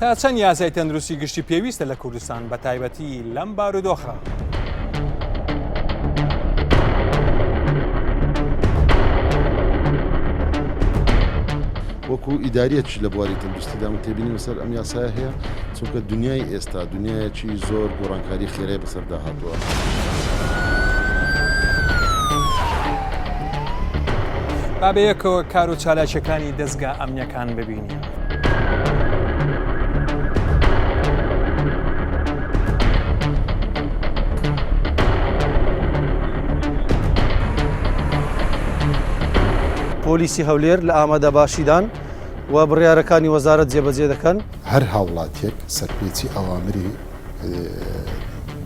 تا چەند یاسای تەندروستی گشتی پێویستە لە کوردستان بە تایبەتی لەم بارودۆخە؟ وەکو ئیداریەکیش لە بواری تەندروستیدا من تێبینیم لەسەر ئەم یاسایە هەیە، چونکە دنیای ئێستا دنیایەکی زۆر گۆڕانکاری خێرای بەسەردا هاتووە. با بەیەکەوە کار و چالاکیەکانی دەزگا ئەمنیەکان ببینین. پۆلیسی هەولێر لە ئامادەباشیدان و بڕیارەکانی وەزارەت جێبەجێ دەکەن. هەر هاوڵاتیەک سەرپێچی ئەوامری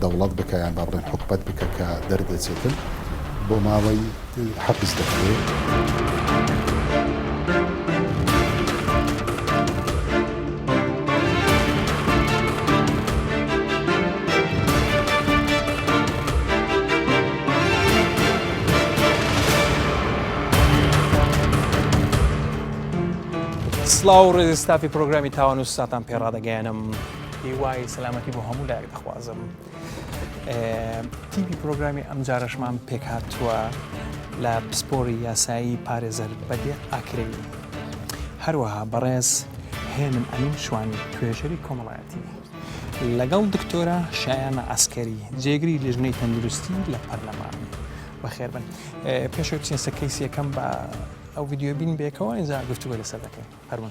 دەوڵەت بکا یان با بڵێن حکومەت بکە کە دەردەچێتن بۆ ماوەی حەپس دەکرێ. سڵاو و ڕێزی ستافی پرۆگرامی تاوان و سزاتان پێ ڕادەگەیەنم هیوای سەلامەتی بۆ هەموو لایەک دەخوازم تیپی پرۆگرامی ئەمجارەشمان پێکهاتووە لە پسپۆری یاسایی پارێزەر بەدیع ئاکرەیی هەروەها بەڕێز هێمن ئەمین شوانی توێژەری کۆمەڵایەتی لەگەڵ دکتۆرە شایانە عەسکەری جێگری لیژنەی تەندروستی لە پەرلەمان بەخێربن پێشەوە بچین سەر کەیسی یەکەم بە ئەو ڤیدیۆ بین بێکەوە ئینجا گفتوگۆ لەسەر دەکەین فەرموون.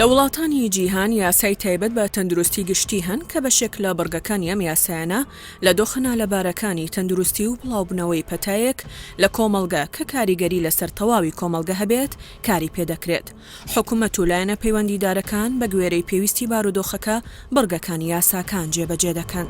لە وڵاتانی جیهان یاسای تایبەت بە تەندروستی گشتی هەن کە بەشێک لە بڕگەکانی ئەم یاسایانە لە دۆخە نالەبارەکانی تەندروستی و بڵاوبنەوەی پەتایەک لە کۆمەڵگە کە کاریگەری لەسەر تەواوی کۆمەڵگە هەبێت کاری پێدەکرێت حکومەت و لایەنە پەیوەندیدارەکان بەگوێرەی پێویستی بارودۆخەکە بڕگەکانی یاساکان جێبەجێ دەکەن.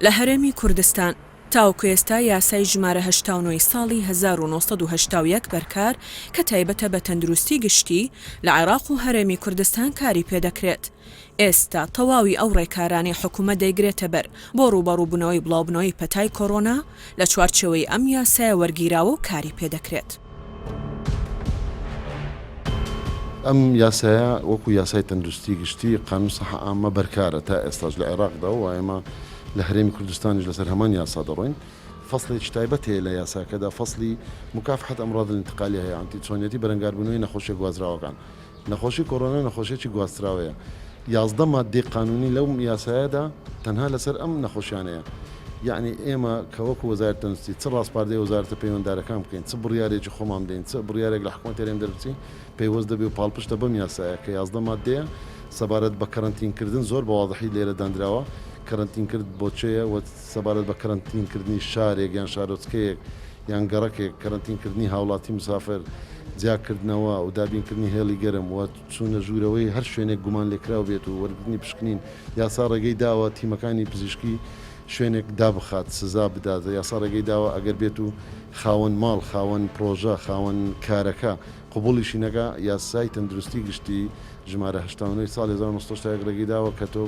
لە هەرێمی کوردستان، تاوەکو ئێستا یاسای ژمارە 89 ی ساڵی 1981 بەرکار کە تایبەتە بە تەندروستی گشتی، لە عێراق و هەرێمی کوردستان کاری پێدەکرێت. ئێستا تەواوی ئەو ڕێکارانەی حکومەت دەیگرێتەبەر بۆ ڕووبەڕووبوونەوەی بڵاوبوونەوەی پەتای کۆرۆنا لە چوارچێوەی ئەم یاسایە وەرگیراوە و کاری پێدەکرێت. ئەم یاسایە وەکو یاسای تەندروستی گشتی، قانون صحە عامە، بەرکارە تا ئێستاش لە عێراقدا و ئێمە لە هەرێمی کوردستانیش لەسەر هەمان یاسا دەڕۆین. فەسڵێکی تایبەت هەیە لە یاساکەدا فەسڵی، مکافحە امراض الانتقالیە، هەیە یانی چۆنیەتی بەرەنگاربوونەوەی نەخۆشیە گوازراوەکان. نەخۆشی کۆرۆنا نەخۆشیەکی گواستراوەیە، 11 ماددەی قانونی لەو یاسایەدا تەنها لەسەر ئەم نەخۆشیانەیە، یەعنی ئێمە کە وەکو وەزارەتی تەندروستی چ ڕاسپاردەی وەزارەتە پەیوەندارەکان بکەین، چ بڕیارێکی خۆمان بدەین، چ بڕیارێک لە حکومەتی هەرێم دەربچی پەیوەست دەبێ و پاڵپشتە بەم یاسایە کە 11 ماددەیە سەبارەت بە کەرەنتین کردن زۆر بە وازحی لێرە داندراوە کەرەنتین کرد بۆ چێیە و سەبارەت بە کەرەنتین کردنی شارێک یان شارۆچکەیەک یان گەڕەکێک، کەرەنتین کردنی هاوڵاتی مسافر، جیاکردنەوە و دابینکردنی هێڵی گەرم و چوونە ژوورەوەی هەر شوێنێک گومانلێکراو بێت و وەرگرتنی پشکنین، یاسا ڕێگەی داوە تیمەکانی پزیشکی شوێنێک دابخات، سزا بدات، یاسا ڕێگەی داوە ئەگەر بێت و خاوەن ماڵ، خاوەن پڕۆژە، خاوەن کارەکە قبوڵیشی نەکا، یاسای تەندروستی گشتی ژمارە 89 ی ساڵی 1981 ڕێگەی داوە کە تۆ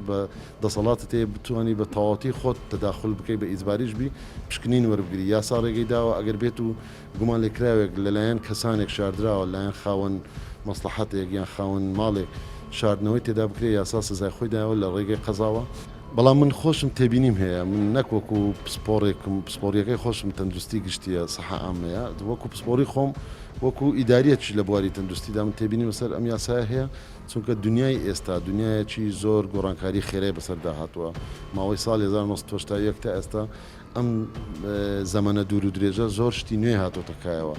بە دەسەڵاتت هەیە بتوانی بە تەواوەتی خۆت تەداخول بکەی بە ئیجباریش بی پشکنین وەربگری، یاسا ڕێگەی داوە ئەگەر بێت و گومانلێکراوێک لەلایەن کەسانێک شاردراوە، لەلایەن خاوەن مەسڵەحەتێک یان خاوەن ماڵێک شاردنەوەی تێدا بکرێت، یاسا سزای خۆی داوە لە ڕێگەی قەزاوە. بەڵام من خۆشم تێبینیم هەیە، من نەک وەکو پسپۆڕێکم، پسپۆڕییەکەی خۆشم تەندروستی گشتییە، صحە عامەیە، وەکو پسپۆڕی خۆم، وەکو ئیدارییەکیش لە بواری تەندروستیدا من تێبینیم لەسەر ئەم یاسایە هەیە، چونکە دونیای ئێستا دونیایەکی زۆر گۆڕانکاری خێرای بەسەردا هاتووە، ماوەی ساڵی 1981 تا ئێستا ئەم زەمەنە دوور و درێژە زۆر شتی نوێ هاتۆتە کایەوە،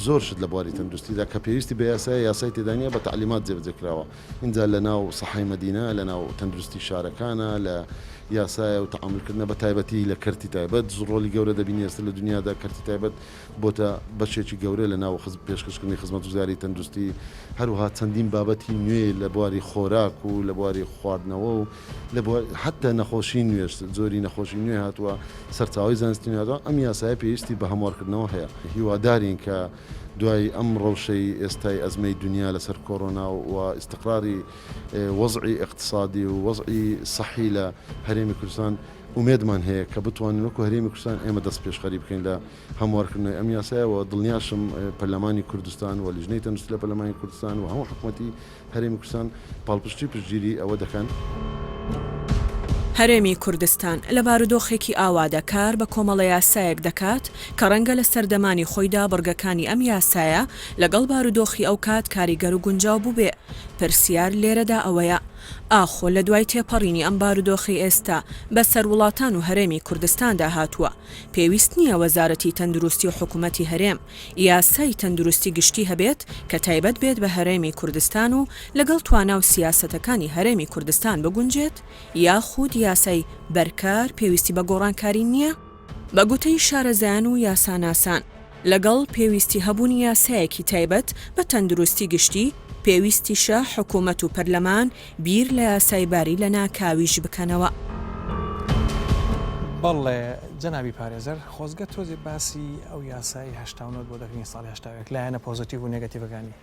زۆر شت لە بواری تەندروستیدا کە پێویستی بە یاسایە یاسای تێدا نییە بە تەعلیمات جێبەجێ کراوە، ئینجا لە ناو سەحای مەدینە، لە ناو تەندروستی شارەکانە، لە یاسایە و تەعامول کردنە بە تایبەتی لە کەرتی تایبەت ڕۆڵی گەورە دەبینی ئێستا لە دونیادا کەرتی تایبەت بۆتە بەشێکی گەورە لە ناو پێشکەشکردنی خزمەتگوزاری تەندروستی، هەروەها چەندین بابەتی نوێ لە بواری خۆراک و لە بواری خواردنەوە و لە بواری حەتتا نەخۆشی نوێش جۆری نەخۆشی نوێ هاتووە، سەرچاوەی زانستی نوێ هاتووە، ئەم یاسایە پێویستی بە هەموارکردنەوە هەیە، هیوادارین کە. دوای ئەم ڕەوشەی ئێستای ئەزمەی دونیا لەسەر کۆرۆنا و ئیستقراری وەزعی ئیقتسادی و وەزعی سەحی لە هەرێمی کوردستان ئومێدمان هەیە کە بتوانین وەکو هەرێمی کوردستان ئێمە دەست پێشخەری بکەین لە هەموارکردنەوەی ئەم یاسایە و دڵنیاشم پەرلەمانی کوردستان و لیژنەی تەندروستی لە پەرلەمانی کوردستان و هەموو حکومەتی هەرێمی کوردستان پاڵپشتی و پشتگیری ئەوە دەکەن. هەرێمی کوردستان لە بارودۆخێکی ئاوادا کار بە کۆمەڵە یاسایەک دەکات کە ڕەنگە لە سەردەمانی خۆیدا بڕگەکانی ئەم یاسایە لەگەڵ بارودۆخی ئەوکات کاریگەر و گونجاو بووبێ، پرسیار لێرەدا ئەوەیە ئاخۆ لە دوای تێپەڕینی ئەم بارودۆخەی ئێستا بەسەر وڵاتان و هەرێمی کوردستاندا هاتووە پێویست نییە وەزارەتی تەندروستی و حکومەتی هەرێم یاسای تەندروستی گشتی هەبێت کە تایبەت بێت بە هەرێمی کوردستان و لەگەڵ توانا و سیاسەتەکانی هەرێمی کوردستان بگونجێت یاخود یاسای بەرکار پێویستی بە گۆڕانکاری نییە؟ بە گوتەی شارەزایان و یاساناسان، لەگەڵ پێویستی هەبوونی یاسایەکی تایبەت بە تەندروستی گشتی، پێویستیشە حکومەت و پەرلەمان بیر لە یاسای باری لەناکاویش بکەنەوە. بەڵێ جەنابی پارێزەر، خۆزگە تۆزێ باسی ئەو یاسای 89 بۆ دەکردین ساڵی 81 لایەنە positive و negative ەکانی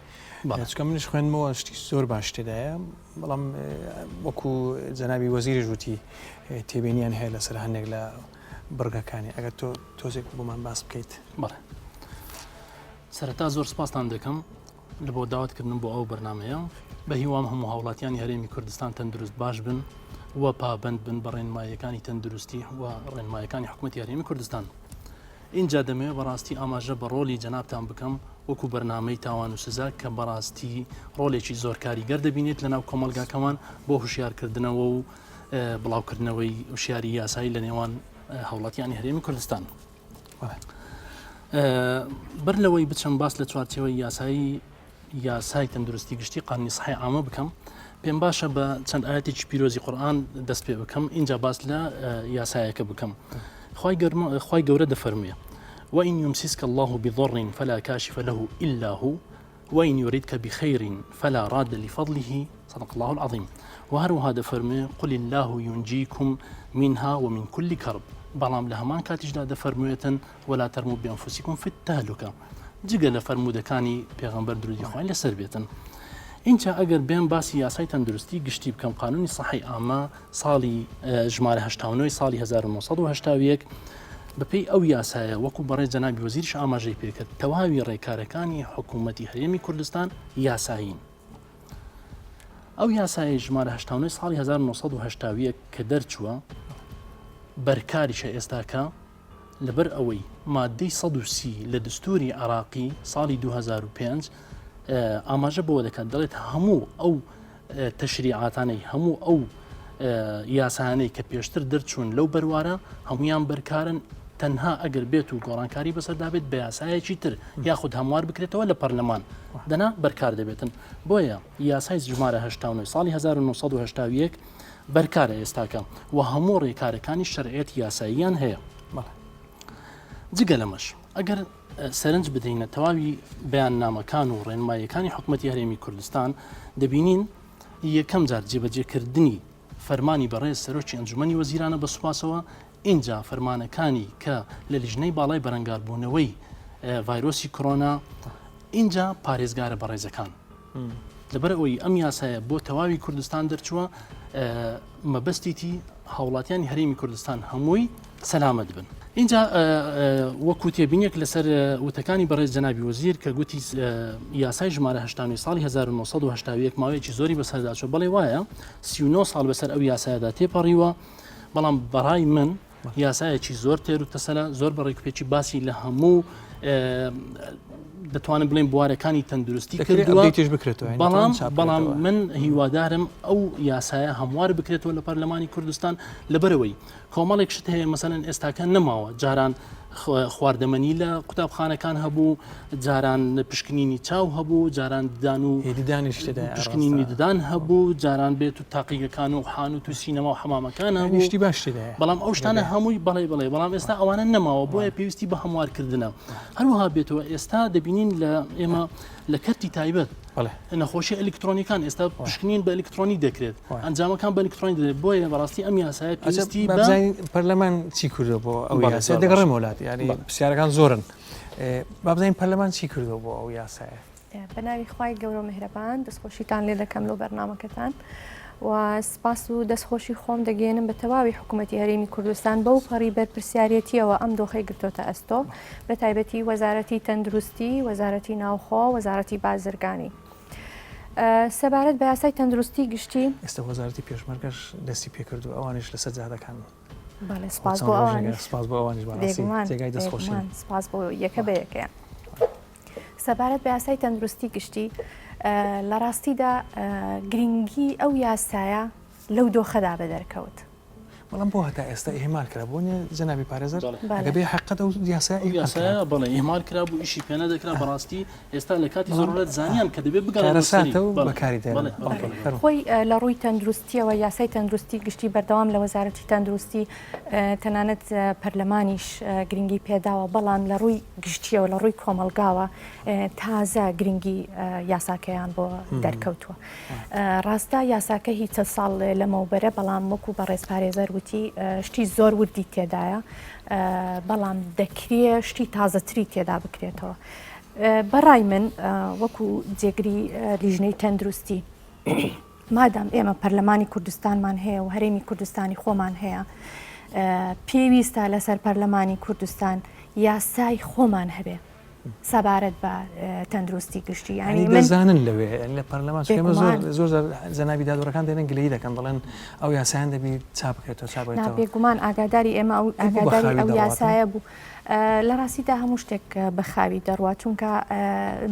چونکە منیش خوێندمەوە شتی زۆر باش تێدایە بەڵام وەکو جەنابی وەزیریش وتی تێبینیان هەیە لەسەر هەندێک لە بڕگەکانی ئەگەر تۆ تۆزێک بۆمان باس بکەیت. بەڵێ سەرەتا زۆر سپاستان دەکەم لە بۆ داوەت کردنم بۆ ئەو بەرنامەیە بە هیوام هەموو هاوڵاتیانی هەرێمی کوردستان تەندروست باش بن و پابەند بن بە ڕێنماییەکانی تەندروستی و ڕێنمایەکانی حکوومەتی هەرێمی کوردستان. ئینجا دەمەوێت بەڕاستی ئاماژە بە ڕۆلی جەنابتان بکەم وەکو بەرنامەی تاوان و سزا کە بەڕاستی ڕۆلێکی زۆر کاریگەر دەبینێت لەناو کۆمەڵگاکەمان بۆ هوشیارکردنەوە و بڵاوکردنەوەی وشیاری یاسایی لە نێوان هاوڵاتیانی هەرێمی کوردستان. بەر لەوەی بچم باس لە چوارچێوەی یاسایی یاسای تەندروستی گشتی قانونی صحی عامە بکەم پێم باشە بە چەند ئاەتێکی پیرۆزی قورآن دەست پێ بکەم اینجا باس لە یاسایەکە بکەم خی گەورە دەفەرموێ وإن يمسسك الله بضر فلا كاشف له إلا هو وإن يردك بخير فلا راد لفضله صدق الله العظیم وە هەروەها دەفەرموێ قل اللە ینجیکم منها ومن کل کرب بەڵام لە هەمان کاتیشدا دەفەرموێتن ولا ترموا بانفسکم فی التهلکە جگە لە فەرموودەکانی پێغەمبەر درودی خوای لەسەر بێتن ئینجا ئەگەر بێم باسی یاسای تەندروستی گشتی بکەم قانونی صحی عامە ساڵی ژمارە 89 ساڵی 1981 بەپێی ئەو یاسایە وەکو بەڕێز جەنابی وەزیریش ئاماژەی پێکرد تەواوی ڕێکارەکانی حکوومەتی هەرێمی کوردستان یاسایین. ئەو یاسایەی ژمارە 89 ساڵی 1981 کە دەرچووە بەرکاریشە ئێستاکە لەبەر ئەوەی مادەی 130 لە دستوری عراقی ساڵی 2005 ئاماژە بەوە دەکات دەڵێت هەموو ئەو تەشریعاتانەی هەموو ئەو یاسانەی کە پێشتر دەرچوون لەو بەروارە هەمویان بەرکارن تەنها ئەگەر بێت و گۆڕانکاری بەسەردا بێت بە یاسایەکی تر یاخود هەموار بکرێتەوە لە پەرلەمان دەنا بەرکار دەبێتن بۆیە یاسای ژمارە 89 ساڵی 1981 بەرکارە ئێستاکە و هەموو ڕێکارەکانی شەرعیەت یاساییان هەیە جگە لەمەش ئەگەر سەرنج بدەینە تەواوی بەیاننامەکان و ڕێنماییەکانی حکومەتی هەرێمی کوردستان دەبینین یەکەم جار جێبەجێکردنی فەرمانی بەڕێز سەرۆکی ئەنجومەنی وەزیرانە بە سوپاسەوە ئینجا فەرمانەکانی کە لە لیژنەی باڵای بەرەنگاربوونەوەی ڤایرۆسی کۆرۆنا ئینجا پارێزگارە بەڕێزەکان لەبەر ئەوەی ئەم یاسایە بۆ تەواوی کوردستان دەرچووە مەبەستیتی هاوڵاتیانی هەرێمی کوردستان هەمووی سەلامەت بن. ئینجا وەکو تێبینیەک لەسەر وتەکانی بەڕێز جەنابی وەزیر کە گوتی یاسای ژمارە 89 ساڵی 1981 ماوەیەکی زۆری بەسەردا چوو بەڵێ وایە 39 ساڵ بەسەر ئەو یاسایەدا تێپەڕیوە بەڵام بەڕای من یاسایەکی زۆر تێر و تەسەلە زۆر بە ڕێکوپێکی باسی لە هەموو دەتوانم بڵێم بوارەکانی تەندروستی کردووە بکرێتەوە بەڵام بەڵام من هیوادارم ئەو یاسایە هەموار بکرێتەوە لە پەرلەمانی کوردستان لەبەرەوەی کۆمەڵێک شت هەیە مەسەلەن ئێستاکە نەماوە جاران خواردەمەنی لە قوتابخانەکان هەبوو جاران پشکنینی چاو هەبوو جاران ددان و پشکنینی ددان هەبوو جاران بێت و تاقیگەکان و حانوت و سینەما و حەمامەکان هەبوو شتی باش تێدایە بەڵام ئەو شتانە هەمووی بەڵێ بەڵێ بەڵام ئێستا ئەوانە نەماوە بۆیە پێویستی بە هەموارکردنە هەروەها بێتەوە ئێستا دەبینین لە ئێمە لە کەرتی تایبەت نەخۆشی ئەلکترۆنیەکان ئێستا پشکنین بە ئەلکترۆنی دەکرێت ئەنجامەکان بە ئەلکترۆنی دەدرێت بۆیە بەڕاستی ئەم یاسایە پێویستی بە پەرلەمان چی کردو بۆ ئەو یاسا دەگەڕێمەوە لات یعنی پرسیارەکان زۆرن. با بزانین پەرلەمان چی کردووە بۆ ئەو یاسایە. بە ناوی خوای گەورە و میهرەبان دەستخۆشیتان لێ دەکەم لۆ بەرنامەکەتان و سپاس و دەستخۆشی خۆم دەگەێنم بە تەواوی حکوومەتی هەرێمی کوردستان بەو پەڕی بەرپرسیارەتیەوە ئەم دۆخەی گرتۆتە ئەستۆ بە تایبەتی وەزارەتی تەندروستی وەزارەتی ناوخۆ وەزارەتی بازرگانی سەبارەت بە یاسای تەندروستی گشتی ئێستا وەزارەتی پێشمەرگەش دەستی پێکردو ئەوانیش لەسەر جادەکان بەڵێ سپاس بۆ ئەوانیش سپاس بۆ ئەوانیش بەڕاستی جێگای دەستخۆشین سپاس بۆ یەکە بە یەکەیان. سەبارەت بە یاسای تەندروستی گشتی لە ڕاستیدا گرنگی ئەو یاسایە لەو دۆخەدا بەدەرکەوت. بەڵام بۆ هەتا ئێستا ئیهمال کرا بۆ نیە جەنابی پارێزەر ئەگەر بێ حەقەت ئەو یاسایە ئیهمال کرا. یاسایە بەڵێ ئیهمال کرا بوو ئیشی پێ نەدەکرا بەڕاستی ئێستا لە کاتی زەرورەت زانیان کە دەبێ بگەڕێنەوە سەری کارەساتە و بەکاری دێنن. خۆی لە ڕووی تەندروستیەوە یاسای تەندروستی گشتی بەردەوام لە وەزارەتی تەندروستی تەنانەت پەرلەمانیش گرنگی پێداوە بەڵام لە ڕووی گشتیەوە لە ڕووی کۆمەڵگاوە تازە گرنگی یاساکەیان بۆ دەرکەوتووە. ڕاستە یاساکە هی چەند ساڵ لەمەوبەرە بەڵام وەکو بەڕێز پارێزەر وتی شتی زۆر وردی تێدایە بەڵام دەکرێ شتی تازەتری تێدا بکرێتەوە. بەڕای من وەکو جێگری لیژنەی تەندروستی مادام ئێمە پەرلەمانی کوردستانمان هەیە و هەرێمی کوردستانی خۆمان هەیە پێویستە لەسەر پەرلەمانی کوردستان یاسای خۆمان هەبێ سەبارەت بە تەندروستی گشتی یانی من دەزانن لەوێ لە پەرلەمان چونکە زۆر زۆر جەنابی دادوەرەکان دێنن گلەیی دەکەن دەڵێن ئەو یاسایان دەبی چاپ بکرێتەوە چاپ بکرێتەوە. بێگومان ئاگاداری ئێمە ئەو ئاگاداری ئەو یاسایە بوو. لە ڕاستیدا هەموو شتێک بە خاوی دەڕوا چونکە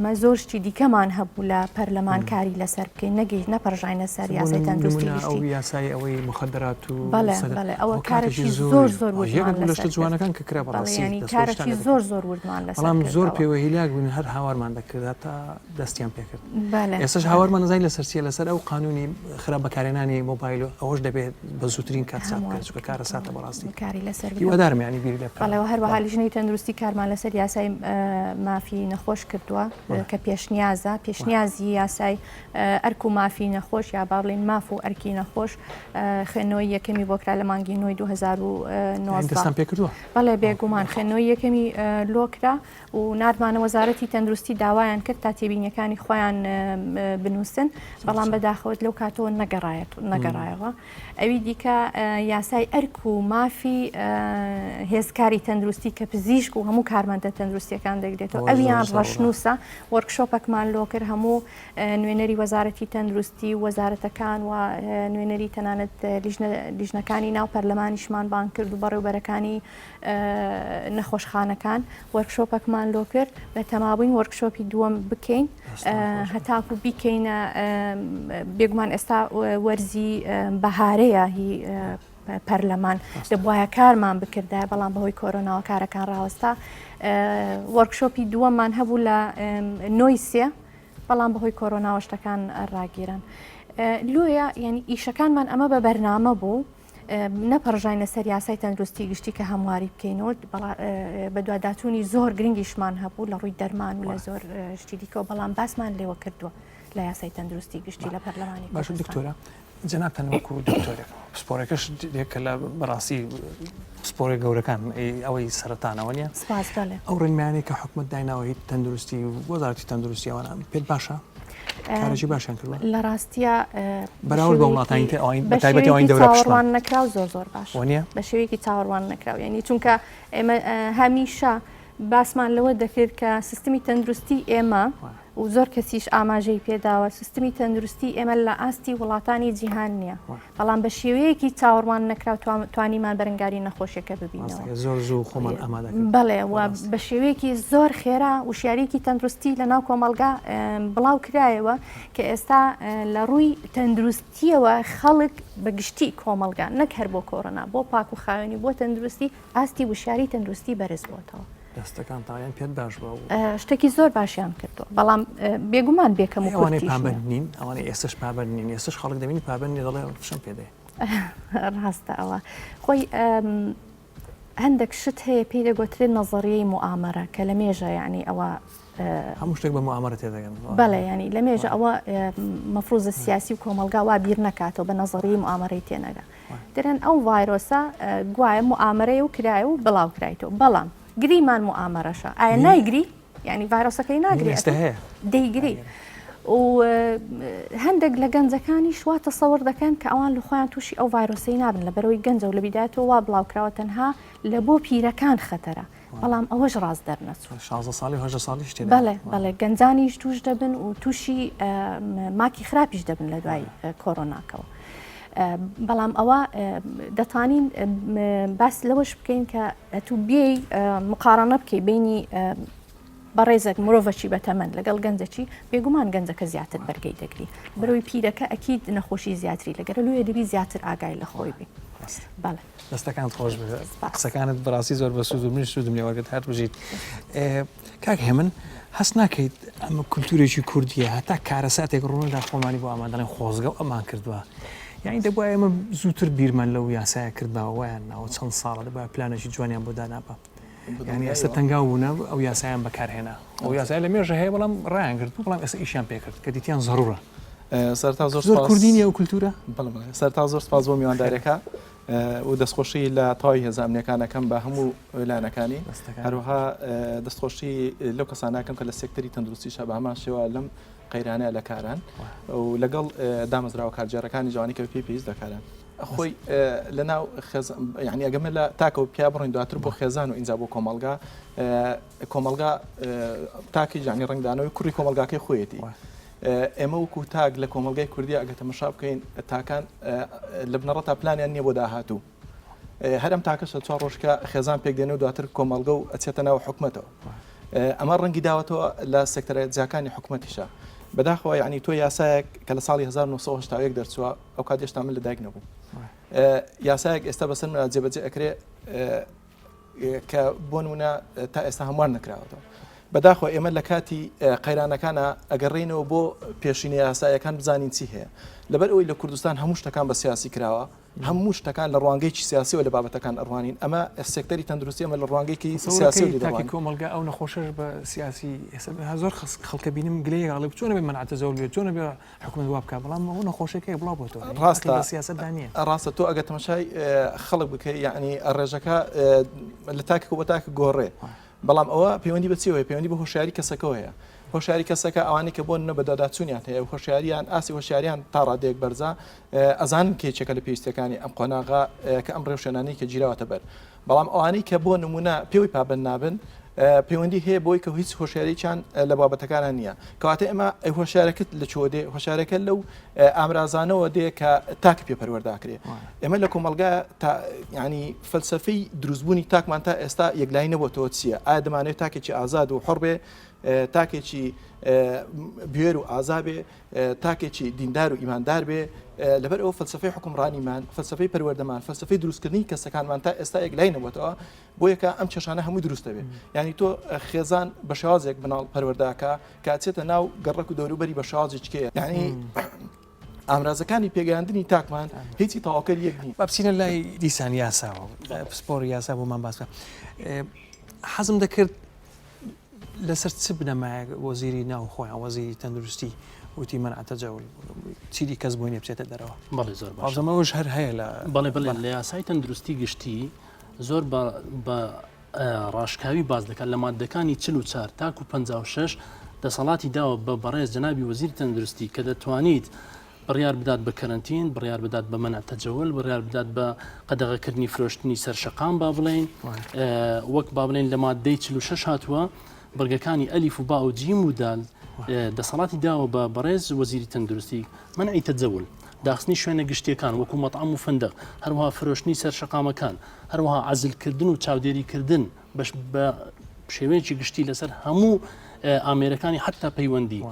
مە زۆر شتی دیکەمان هەبوو لە پەرلەمان کاری لەسەر بکەین نەگەیت نەپەرژاینە سەر یاسای تەندروستی گشتی یاسای ئەوەی مخدرات و بەڵێ ئەوە کارێکی زۆر زۆر وردمان لە شتە جوانەکان کە کرا بەڕاستی کارێکی زۆر زۆر وردمان لەسەر بەڵام زۆر پێوە هیلاک بووین هەر هاوارمان دەکرد تا دەستیان پێکرد ئێستاش هاوارمان نەزانین لەسەر چیە لەسەر ئەو قانونی خراپ بەکارهێنانی مۆبایل و ئەوەش دەبێت بە زووترین کات چاپ بکرێت چونکە کارەساتە بەڕاستی کاری لەسەر بکەن. هیوادارم یانی بیری لێ بکەنەوە. بەڵێ و هەروەها لیژنەی تەندروستی کارمان لەسەر یاسای مافی نەخۆش کردووە کە پێشنیازە پێشنیازی یاسای ئەرک و مافی نەخۆش یا با بڵێین ماف و ئەرکی نەخۆش خوێندنەوەی یەکەمی بۆ کرا لە مانگی نۆی 2019 دەستان پێ کردووە؟ بەڵێ بێگومان خوێندنەوەی یەکەمی لۆ کرا و ناردمانە وەزارەتی تەندروستی داوایان کرد تا تێبینیەکانی خۆیان بنووسن بەڵام بەداخەوە لەو کاتەوە نەگەڕایەت نەگەڕایەوە ئەوی دیکە یاسای ئەرک و مافی هێزکاری تەندروستی کە پزیشک و هەموو کارمەندە تەندروستیەکان دەگرێتەوە ئەویان ڕەشنووسە workshop ەکمان لۆ کرد هەموو نوێنەری وەزارەتی تەندروستی و وەزارەتەکان و نوێنەری تەنانەت لیژنەکانی ناو پەرلەمانیشمان بانگ کرد و بەڕێوبەرەکانی نەخۆشخانەکان workshop ەکمان لۆ کرد بە تەمابووین workshop ی دووەم بکەین هەتاکو بیکەینە بێگومان ئێستا وەرزی بەهارەیە هی پەرلەمان دەبواە کارمان بکردای بەڵام بەهۆی کۆرۆناوە کارەکان ڕاوەستا workshop ی دووەممان هەبوو لە نۆی سێ بەڵام بەهۆی کۆرۆناوە شتەکان ڕاگیران لۆیە یعنی ئیشەکانمان ئەمە بە بەرنامە بوو نەپەڕژاینە سەر یاسای تەندروستی گشتی کە هەمواری بکەینەوە بەدواداچوونی زۆر گرنگیشمان هەبوو لە ڕووی دەرمان و لە زۆر شتی دیکەوە بەڵام باسمان لێوە کردووە لە یاسای تەندروستی گشتی لە پەرلەمانی باشە دکتۆرە جەنابتان وەکو دکتۆرێک پسپۆرەکەش کە لە بەڕاستی پسپۆرە گەورەکان ئەوەی سەرەتانەوە نیە سپاس بەڵێ ئەو ڕێنمایانەی کە حکومت دایناوە هی تەندروستی و وەزارەتی تەندروستی ئەوانە پێت باشە کارێکی باشیان کردووە لە ڕاستیە بەراورد بە وڵاتانی تر ئەوین بە تایبەتی ئەوین دەورە چاوەڕوان نەکراو زۆر زۆر باش وانە بە شێوەیەکی چاوەڕوان نەکراو یعنی چونکە ئێمە هەمیشە باسمان لەوە دەکرد کە سیستمی تەندروستی ئێمە و زۆر کەسیش ئاماژەی پێداوە سیستمی تەندروستی ئێمە لە ئاستی وڵاتانی جیهان نییە بەڵام بە شێوەیەکی چاوەڕوان نەکراو توانیمان بەرەنگاری نەخۆشیەکە ببینەوە. زۆر زوو خۆمان ئامادە کرد. بەڵێ و بە شێوەیەکی زۆر خێرا وشیاریەکی تەندروستی لە ناو کۆمەڵگا بڵاو کرایەوە کە ئێستا لە ڕووی تەندروستیەوە خەڵک بە گشتی کۆمەڵگا نەک هەر بۆ کۆرۆنا بۆ پاک و خاوێنی بۆ تەندروستی ئاستی وشیاری تەندروستی بەرز بۆتەوە. دەستەکانتان پێت باش بوو؟ شتێکی زۆر باشیان کردووە بەڵام بێگومان بێکەم و ئەوانەی پابەند نین ئەوانەی ئێستش پابەند نین ئێستش خەڵک دەبینی پابەند نیە دەڵێ فشەم پێ دێ. ڕاستە ئەوە خۆی هەندێک شت هەیە پێی دەگوترێت نەزەریەی موئامەرە کە لە مێژە یعنی ئەوە هەموو شتێک بە موئامەرە تێدەگەن. بەڵێ ینی لە مێژە ئەوە مەفروزە سیاسی و کۆمەڵگا وا بیر نەکاتەوە بە نەزەریەی موئامەرەی تێنەگا. دەرێن ئەو ڤایرۆسە گوایە موئامەرەیە و کرایە و بڵاو کرایتەوە بەڵام. گریمان موئامەرەشە ئایا نایگری یعنی ڤایرۆسەکەی ناگری هەیە دەیگری و هەندێک لە گەنجەکانیش وا تەسەوڕ دەکەن کە ئەوان لە خۆیان تووشی ئەو ڤایرۆسەی نابن لە بەرەوەی گەنجە و لە بیدایەتەوە وا بڵاوکراوە تەنها لە بۆ پیرەکان خەتەرە بەڵام ئەوەش ڕاست دەرنەچوو. 16 ساڵی و 18 ساڵیش تێدا. بەڵێ بەڵێ گەنجانیش تووش دەبن و تووشی ماکی خراپیش دەبن لە دوای کۆرۆناکەوە. بەڵام ئەوە دەتوانین باس لەوەش بکەین کە ئەتوو بێی مقارنە بکەی بینی بەڕێزێک مرۆڤەکی بەتەمەن لەگەڵ گەنجەکی بێگومان گەنجەکە زیاتر بەرگەی دەگری بەرەوەی پیرەکە ئەکید نەخۆشی زیاتری لەگەرە لۆیە دەبی زیاتر ئاگای لە خۆی بی بەڵێ. دەستەکانت خۆش بێت قسەکانت بەڕاستی زۆر بەسوود و منیش سوودم لێ وەرگرت هەر بژیت کاک هێمن هەست ناکەیت ئەمە کولتورێکی کوردیە هەتا کارەساتێک ڕوونەدا خۆمانی بۆ ئەمان دەڵێن خۆزگە و ئەمان کردووە یعنی دەبووە ئێمە زووتر بیرمان لەو یاسایە کردباوە وایان ناوە چەند ساڵە دەبووە پلانێکی جوانیان بۆ دانابا یعنی ئێستا تەنگاو بوونە ئەو یاسایان بەکارهێنا ئەو یاسای لە مێژە هەیە بەڵام ڕایان گرت بەڵام ئێستا ئیشیان پێکرد کە دیتیان زەرورە سەرتا زۆر زۆر کوردی نیە ئەو کولتورە؟ بەڵێ بەڵێ سەرتا زۆر سپاس بۆ میوانداریەکە و دەستخۆشی لە تەواوی هێزە ئەمنیەکان ئەکەم بە هەموو لایەنەکانی هەروەها دەستخۆشی لەو کەسانەکەم کە لە سێکتەری تەندروستیشە بە هەمان شێوە لەم قەیرانە لە کاران و لەگەڵ دامەزراوە کارگێڕەکانی جوانی کە پێی پێویست دەکارن خۆی لە ناو یعنی ئەگەمە لە تاکەوە پیا بڕین دواتر بۆ خێزان و ئینجا بۆ کۆمەڵگا کۆمەڵگا تاکی جانی ڕنگدانەوەی کوڕی کۆمەڵگاکەی خۆیەتی. ئێمە وەکو تاک لە کۆمەڵگای کوردیا ئەگەر تەمەشا بکەین تاکان لە بنەڕەتا پلانیان نییە بۆ داهاتوو هەر ئەم تاکەشە چوار ڕۆژکە خێزان پێک دێنێ و دواتر کۆمەڵگە و ئەچێتە ناو حکومەتەوە ئەمە ڕەنگی داوەتەوە لە سێکتەرە جیاکانی حکومەتیشە بەداخەوە یعنی تۆ یاسایەک کە لە ساڵی 1970 دەرچووە ئەو کات هێشتا من لەدایک نەبوو یاسایەک ئێستا بەسەر منە جێبەجێ ئەکرێ کە بۆ نمونە تا ئێستا هەموار نەکراوەتەوە. بەداخەوە ئێمە لە کاتی قەیرانەکانە ئەگەڕێینەوە بۆ پێشینە یاسایەکان بزانین چی هەیە. لەبەر ئەوەی لە کوردستان هەموو شتەکان بە سیاسی کراوە، هەموو شتەکان لە ڕوانگەیەکی سیاسیەوە لە بابەتەکان ئەڕوانین، ئەمە سێکتەری تەندروستی ئەمە لە ڕوانگەیەکی سیاسیەوە لێی دەڕوانین. تاکی کۆمەڵگا ئەو نەخۆشەش بە سیاسی ئێستا زۆر خەڵکە بینم گلەیی ئەڵێ چۆن ئەبێ مەنع تەجەول بێت چۆن ئەبێ حکومەت وا بکا بەڵام ئەوە نەخۆشیەکەیە بڵاو بۆتەوە ڕاستە لە سیاسەتدا نییە ڕاستە تۆ ئەگەر تەماشای خەڵک بکەی یعنی ڕێژەکە لە تاکێک بۆ تاک گۆڕێ بەڵام ئەوە پەیوەندی بە چیەوە پەیوەندی بە هۆشیاری کەسەکەەوە هەیە هۆشیاری کەسەکە ئەوانەی کە بۆ نە بەدواداچوونیان هەیە و هۆشیاریان ئاسی هۆشیاریان تا ڕادەیەک بەرزە ئەزانن کێچەکە لە پێویستەکانی ئەم قۆناغا کە ئەم ڕێوشێنانەی کە گیراوەتە بەر بەڵام ئەوانەی کە بۆ نمونە پێوەی پابەند نابن پەیوەندی هەیە بۆی کە هیچ هۆشیاریان لە بابەتەکانە نییە کەواتە ئێمە ئەی هۆشیارەکەت لە چۆ دێ هۆشارەکە لەو ئامرازانەوە دێ کە تاک پێ پەروەرداکرێ ئێمە لە کۆمەلگا تا ینی فەلسفەی دروستبوونی تاکمان تا ئێستا یەکلایی نەبێتەوە چییە ئایا دەمانێت تاکێکی ئازاد و حڕ بێ تاکێکی بوێر و ئازا بێ تاکێکی دیندار و ئیماندار بێ، لەبەر ئەوە فەلسەفەی حوکمڕانیمان، فەلسەفەی پەروەردەمان، فەلسەفەی دروستکردنی کەسەکانمان تا ئێستا یەکلایی نەبووەتەوە، بۆیەکە ئەم کێشانە هەمووی دروست دەبێ. یانی تۆ خێزان بە شێوازێک مناڵ پەروەردەکا کە ئەچێتە ناو گەڕەک و دەوروبەری بە شێوازێکی کێیە. یانی ئامرازەکانی پێگەیاندنی تاکمان هیچی تەواوکەری یەک نین. با بچینە لای دیسان یاساوە، پسپۆڕی یاسا بۆمان باس بکە. حەزم دەکرد لەسەر چ بنەمایەک وەزیری ناوخۆ یان وەزیری تەندروستی وتی مەنع تەجەول چیدی کەس بۆی نیە بچێتە دەرەوە؟ بەڵێ زۆر باشە. ئەوەش هەر هەیە لە بەڵێ بەڵێ لە یاسای تەندروستی گشتی زۆر بە بە ڕاشکاوی باس دەکات لە مادەکانی 44 تاکو 56 دەسەڵاتی داوە بە بەڕێز جەنابی وەزیر تەندروستی کە دەتوانیت بڕیار بدات بە کەرەنتین، بڕیار بدات بە مەنع تەجەول، بڕیار بدات بە قەدەغەکردنی فرۆشتنی سەر شەقام با بڵێین وەک با بڵێین لە مادەی 46 هاتووە بڕگەکانی ئەلیف و با و جیم و دال دەسەڵاتی داوە بە بەڕێز وەزیری تەندروستی مەنعی تەجەول داخستنی شوێنە گشتیەکان وەکو مەطعەم و فندق هەروەها فرۆشتنی سەر شەقامەکان هەروەها عەزلکردن و چاودێریکردن بەش بە شێوەیەکی گشتی لەسەر هەموو ئامێرەکانی حتا پەیوەندی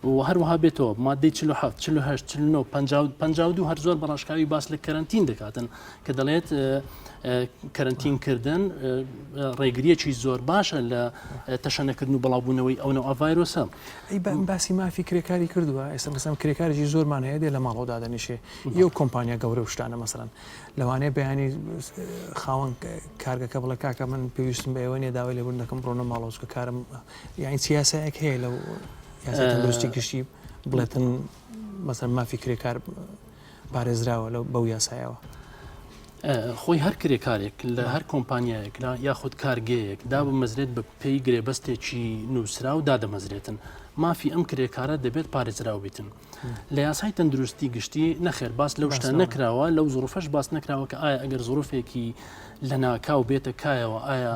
و هەروەها بێتەوە مادەی 47 48 49 52 هەر زۆر بەڕاشکاوی باس لە کەرەنتین دەکاتن کە دەڵێت کەرەنتین کردن ڕێگریەکی زۆر باشە لە تەشەنەکردن و بڵاوبوونەوەی ئەو نەوە ڤایرۆسە. ئەی باسی مافی کرێکاری کردووە ئێستا مەسەلەن کرێکارێکی زۆرمان هەیە دێ لە ماڵەوە دادەنیشێ یو کۆمپانیا گەورە و شتانە مەسەلەن لەوانەیە بەیانی خاوەن کارگەکە بڵێ کاکە من پێویستم بە ئێوە نیە داوای لێبوردن دەکەم بڕۆنە ماڵەوە چونکە کارم یانی چ یاسایەک هەیە لەو یاسای تەندروستی گشتی بڵێتن مەسەلەن مافی کرێکار پارێزراوە لەو بەو یاسایەوە؟ خۆی هەر کرێکارێک لە هەر کۆمپانیایەک لە یاخود کارگەیەک دابمەزرێت بە پێی گرێبەستێکی نووسراو دادەمەزرێتن مافی ئەم کرێکارە دەبێت پارێزراو بیتن. لە یاسای تەندروستی گشتی نەخێر باس لەو شتە نەکراوە لەو زروفەش باس نەکراوە کە ئایا ئەگەر زروفێکی لەناکاو بێتە کایەوە ئایا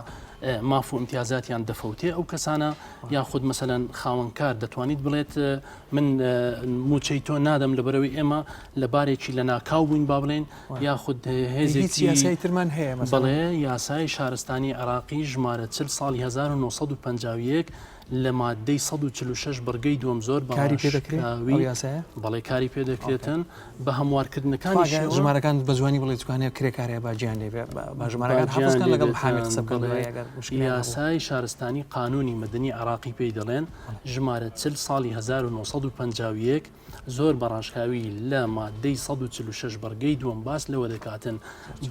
ماف و امتیازاتیان دەفەوتێ ئەو کەسانە یاخود مەسەلەن خاوەنکار دەتوانیت بڵێت من موچەی تۆ نادەم لەبەرەوەی ئێمە لە بارێکی لە ناکاو بووین با بڵێن یاخود هێزێکی یاسای ترمان هەیە بەڵێ یاسای شارستانی عراقی ژمارە 40 ساڵی 1951 لە ماددەی 146 بڕگەی دووەم زۆر بە کاری پێ دەکرێت ڕاشکاوی ئەو یاسایە؟ بەڵێ کاری پێ دەکرێتن بە هەموارکردنەکانی خواگە شێوە ژمارەکان بە جوانی بڵێ چکانەیە کرێکارەیە با گیان لێ بێ با با ژمارەکان با حەفز گیان کەن لێ لەگەڵ محامی بێتن قسە بکەن بەڵێ دوای ئەگەر مشکلەیان هەبوو. یاسای شارستانی قانونی مەدەنی عێراقی پێی دەڵێن ژمارە 40 ساڵی 1951 زۆر بە ڕاشکاوی لە ماددەی 146 بڕگەی دووەم باس لەوە دەکاتن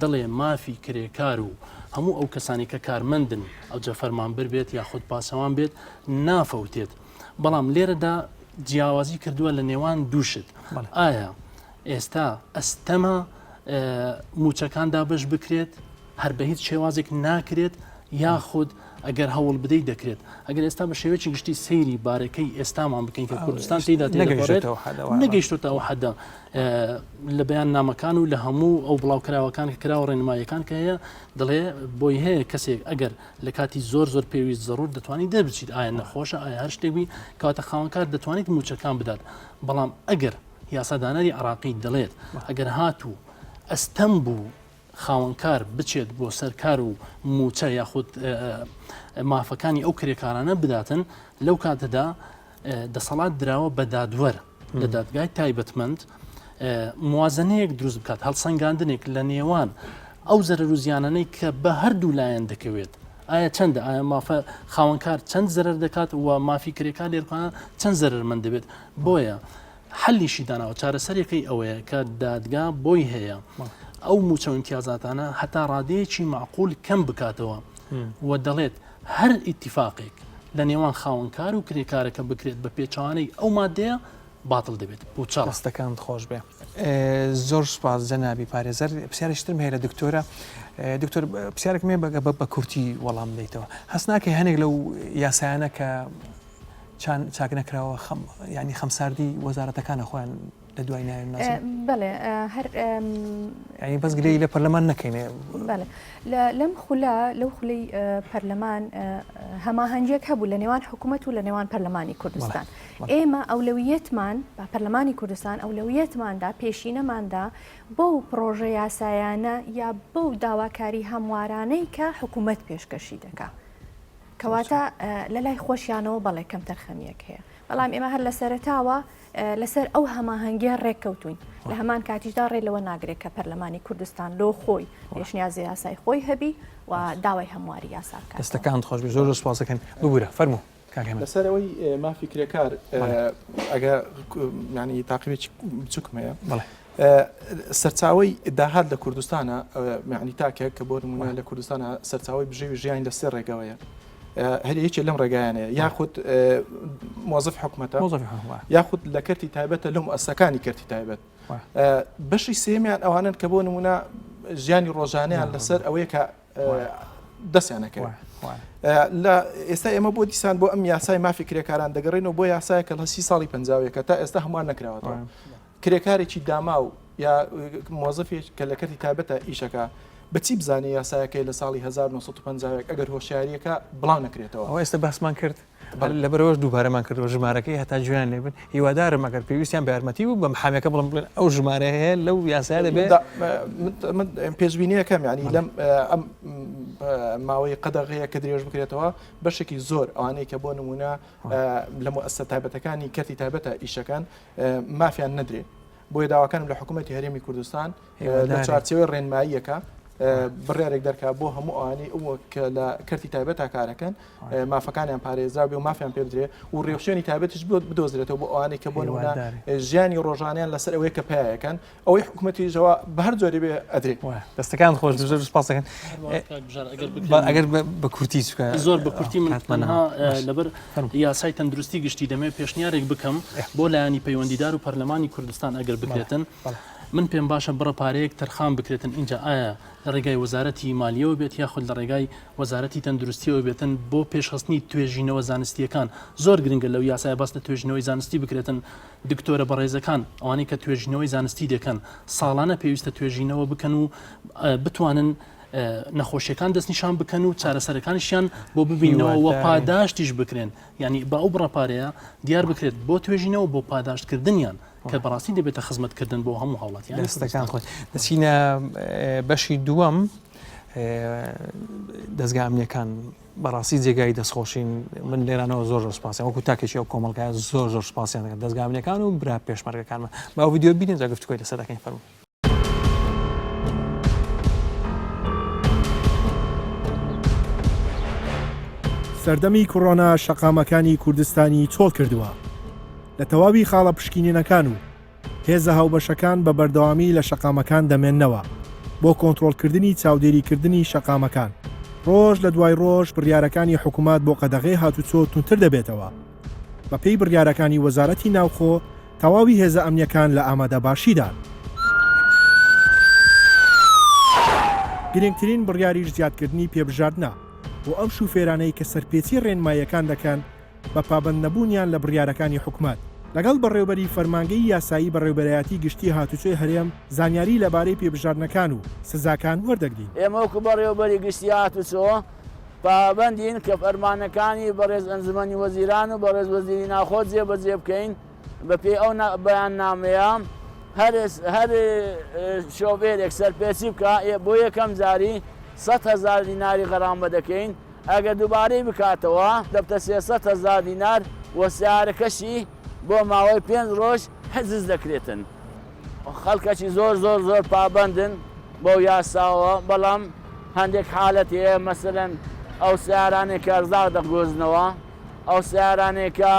دەڵێ مافی کرێکار و هەموو ئەو کەسانی کە کارمەندن ئەوجا فەرمانبەر بێت یاخود پاسەوان بێت نافەوتێت بەڵام لێرەدا جیاوازی کردووە لە نێوان دوو شت ئایا ئێستا ئەستەمە موچەکان دابش بکرێت هەر بە هیچ شێوازێک ناکرێت یاخود ئەگەر هەوڵ بدەیت دەکرێت ئەگەر ئێستا بە شێوەیەکی گشتی سەیری بارەکەی ئێستامان بکەین کە کوردستان تێدا تێدەپەڕێت نەگەیشتۆتە ئەو حەدە لە بەیان نامەکان و لە هەموو ئەو بڵاوکراوەکان کە کراوە ڕێنماییەکان کە هەیە دەڵێ بۆی هەیە کەسێک ئەگەر لە کاتی زۆر زۆر پێویست زەرور دەتوانیت دەربچیت ئایا نەخۆشە ئایا هەر شتێک بی کەواتە خاوەنکار دەتوانیت موچەکان بدات بەڵام ئەگەر یاسادانەری عراقی دەڵێت ئەگەر هاتوو ئەستەم بوو خاوەنکار بچێت بۆ سەر کار و موچە یاخود مافەکانی ئەو کرێکارانە بداتن لەو کاتەدا دەسەڵات دراوە بە دادوەر لە دادگای تایبەتمەند موازنەیەک دروست بکات هەڵسەنگاندنێک لە نێوان ئەو زەرەر و زیانانەی کە بە هەردوو لایەن دەکەوێت ئایا چەندە ئایا مافە خاوەنکار چەند زەرەر دەکات و مافی کرێکار لێرکانە چەند زەرەرمەند دەبێت بۆیە حەلیشی داناوە چارەسەرەکەی ئەوەیە کە دادگا بۆی هەیە ئەو موچە و امتیازاتانە هەتا ڕادەیەکی معقول کەم بکاتەوە و دەڵێت هەر ئیتیفاقێک لە نێوان خاوەنکار و کرێکارەکە بکرێت بە پێچەوانەی ئەو مادەیە باتڵ دەبێت پوچەڵە. دەستەکانت خۆش بێ زۆر سوپاس جەنابی پارێزەر پرسیارێکی ترم هەیە لە دکتۆرە دکتۆر پرسیارێکم هەیە بە بە کورتی وەڵام بدەیتەوە هەست ناکەی هەنێک لەو یاسایانە کە چان چاک نەکراوە خەم یعنی خەمساردی وەزارەتەکانە خۆیان لە دوای ناوێن نازم بەڵێ هەر یعنی بەس گلەیی لە پەرلەمان نەکەین بەڵێ لەم خولە لەو خولەی پەرلەمان هەماهەنگیەک هەبوو لە نێوان حکوومەت و لە نێوان پەرلەمانی کوردستان ئێمە ئەولەویەتمان بە پەرلەمانی کوردستان ئەولەویەتماندا پێشینەماندا بەو پڕۆژە یاسایانە یا بەو داواکاری هەموارانەی کە حکوومەت پێشکەشی دەکا کەواتە لە لای خۆشیانەوە بەڵێ کەمتەرخەمیەک هەیە بەڵام ئێمە هەر لە سەرەتاوە لەسەر ئەو هەماهەنگیە ڕێککەوتوین لە هەمان کاتیشدا ڕێ لەوە ناگرێت کە پەرلەمانی کوردستان لۆ خۆی پێشنیازی یاسای خۆی هەبی و داوای هەمواری یاسا بکات. دەستەکانت خۆش بێت زۆر زۆر سوپاس دەکەین ببورە فەرموو کاک هێمن. لەسەر ئەوەی مافی کرێکار ئەگە ینی تاقیبێکی بچووکم هەیە بەڵێ. سەرچاوەی داهات لە کوردستانە معنی تاکێک کە بۆ نمونە لە کوردستانە سەرچاوی بژێوی ژیانی لە سێ ڕێگەوەیە هەر یەکێ لەم ڕێگایانەیە یاخود مۆزف حکومەتە یاخود لە کەرتی تایبەتە لەم ئەسەکانی کەرتی تایبەت بەشی سێمیان ئەوانن کە بۆ نمونە ژیانی ڕۆژانیان لەسەر ئەوەیە کە دەستیان نەکەوێت لە ئێستا ئێمە بۆ دیسان بۆ ئەم یاسای مافی کرێکاران دەگەڕێنەوە بۆ یاسایە کە لە سی ساڵی پەنجاویەکە تا ئێستا هەموار نەکراوەتەوە کرێکارێکی داماو یا مۆزەفێک کە لە کەرتی تایبەتە ئیشەکە بە چی بزانێ یاسایەکەی لە ساڵی 1950 ئەگەر هۆشیاریەکە بڵاو نەکرێتەوە؟ ئەوە ئێستا باسمان کرد لەبەرئەوەش دووبارەمان کردەوە ژمارەکەی هەتا گوێیان لێ بن هیوادارم ئەگەر پێویستیان بە یارمەتی بوو بە محامیەکە بڵێم بڵێن ئەو ژمارەیە هەیە لەو یاسایە دەبێ من پێشبینیەکەم یعنی لەم ئەم ماوەی قەدەغەیە کە درێژ بکرێتەوە بەشێکی زۆر ئەوانەی کە بۆ نمونە لە موئەسسە تایبەتەکانی کەرتی تایبەتە ئیشەکەن مافیان نەدرێ بۆیە داواکانم لە حکوومەتی هەرێمی کوردستان لە چوارچێوەی ڕێنماییەکە بڕیارێک دەرکا بۆ هەموو ئەوانەی ئەوە کە لە کەرتی تایبەتا کارەکەن مافەکانیان پارێزرا بێ و مافیان پێ بدرێ و ڕێوشوێنی تایبەتیش بدۆزرێتەوە بۆ ئەوانەی کە بۆ نمونە ژیانی ڕۆژانیان لەسەر ئەوەیە کە پیاەکەن ئەوەی حکومەتیشەوە بە هەر جۆری بێ ئەدرێ. دەستەکانت خۆش بێت زۆر سپاس دەکەن. ئەگەر بە کورتی چکە زۆر بە کورتی من تەنها لەبەر یاسای تەندروستی گشتی دەمەوێت پێشنیارێک بکەم بۆ لایەنی پەیوەندیدار و پەرلەمانی کوردستان ئەگەر بکرێتن. من پێم باشە بڕە پارەیەک تەرخان بکرێتن ئینجا ئایا لە ڕێگای وەزارەتی مالیەوە بێت یاخود لە ڕێگای وەزارەتی تەندروستیەوە بێتن بۆ پێشخستنی توێژینەوە زانستیەکان زۆر گرنگە لەو یاسایە باس لە توێژینەوەی زانستی بکرێتن دکتۆرە بەڕێزەکان ئەوانەی کە توێژینەوەی زانستی دەکەن ساڵانە پێویستە توێژینەوە بکەن و بتوانن نەخۆشیەکان دەستنیشان بکەن و چارەسەرەکانیشیان بۆ ببینەوە و پاداشتیش بکرێن یعنی بە ئەو بڕە پارەیە دیار بکرێت بۆ توێژینەوە بۆ پاداشتکردنیان کە بەڕاستی دەبێتە خزمەتکردن بۆ هەموو هاوڵاتیان. دەستەکان خۆش. دەچینە بەشی دووەم دەزگا ئەمنیەکان بەڕاستی جێگای دەستخۆشین من لێرانەوە زۆر زۆر سپاسیان وەکو تاکێکی ئەو کۆمەڵگایە زۆر زۆر سپاسیان دەکەم دەزگا ئەمنیەکان و برا پێشمەرگەکانمان با ئەو ڤیدیۆ بینین جا گفتوگۆی لەسەر دەکەین فەرموو. سەردەمی کۆرۆنا شەقامەکانی کوردستانی چۆڵ کردووە. لە تەواوی خاڵە پشکینینەکان و هێزە هاوبەشەکان بە بەردەوامی لە شەقامەکان دەمێننەوە بۆ کۆنترۆڵکردنی چاودێریکردنی شەقامەکان. ڕۆژ لە دوای ڕۆژ بڕیارەکانی حکومەت بۆ قەدەغەی هاتوچۆ توندتر دەبێتەوە. بەپێی بڕیارەکانی وەزارەتی ناوخۆ، تەواوی هێزە ئەمنییەکان لە ئامادەباشیدان. گرنگترین بڕیاریش زیادکردنی پێبژاردنە بۆ ئەو شوفێرانەی کە سەرپێچی ڕێنماییەکان دەکەن بە پابەندنەبوونیان لە بڕیارەکانی حکومەت. لەگەڵ بەڕێوبەری فەرمانگەی یاسایی بەڕێوبەرایەتی گشتی هاتوچۆی هەرێم زانیاری لەبارەی پێبژاردنەکان و سزاکان وەردەگرین. ئێمە وەکو بەڕێوەبەری گشتی هاتوچۆ پابەندین کە فەرمانەکانی بەڕێز ئەنجومەنی وەزیران و بەڕێز وەزیری ناوخۆ جێبەجێ بکەین، بەپێی ئەو بەیاننامەیە هەر هەر شۆفێرێک سەرپێچی بکا بۆ یەکەم جاری 100 هەزار دیناری غەرامە دەکەین، ئەگەر دووبارەی بکاتەوە دەبتە 300 هەزار دینار و سەیارەکەشی بۆ ماوەی پێنج ڕۆژ حجز دەکرێتن. خەڵکەکی زۆر زۆر زۆر پابەندن بەو یاساوە، بەڵام هەندێک حالەت هەیە مەسەلەن ئەو سەیارانەی کە ئەرزاق دەگۆزنەوە، ئەو سەیارانەی کە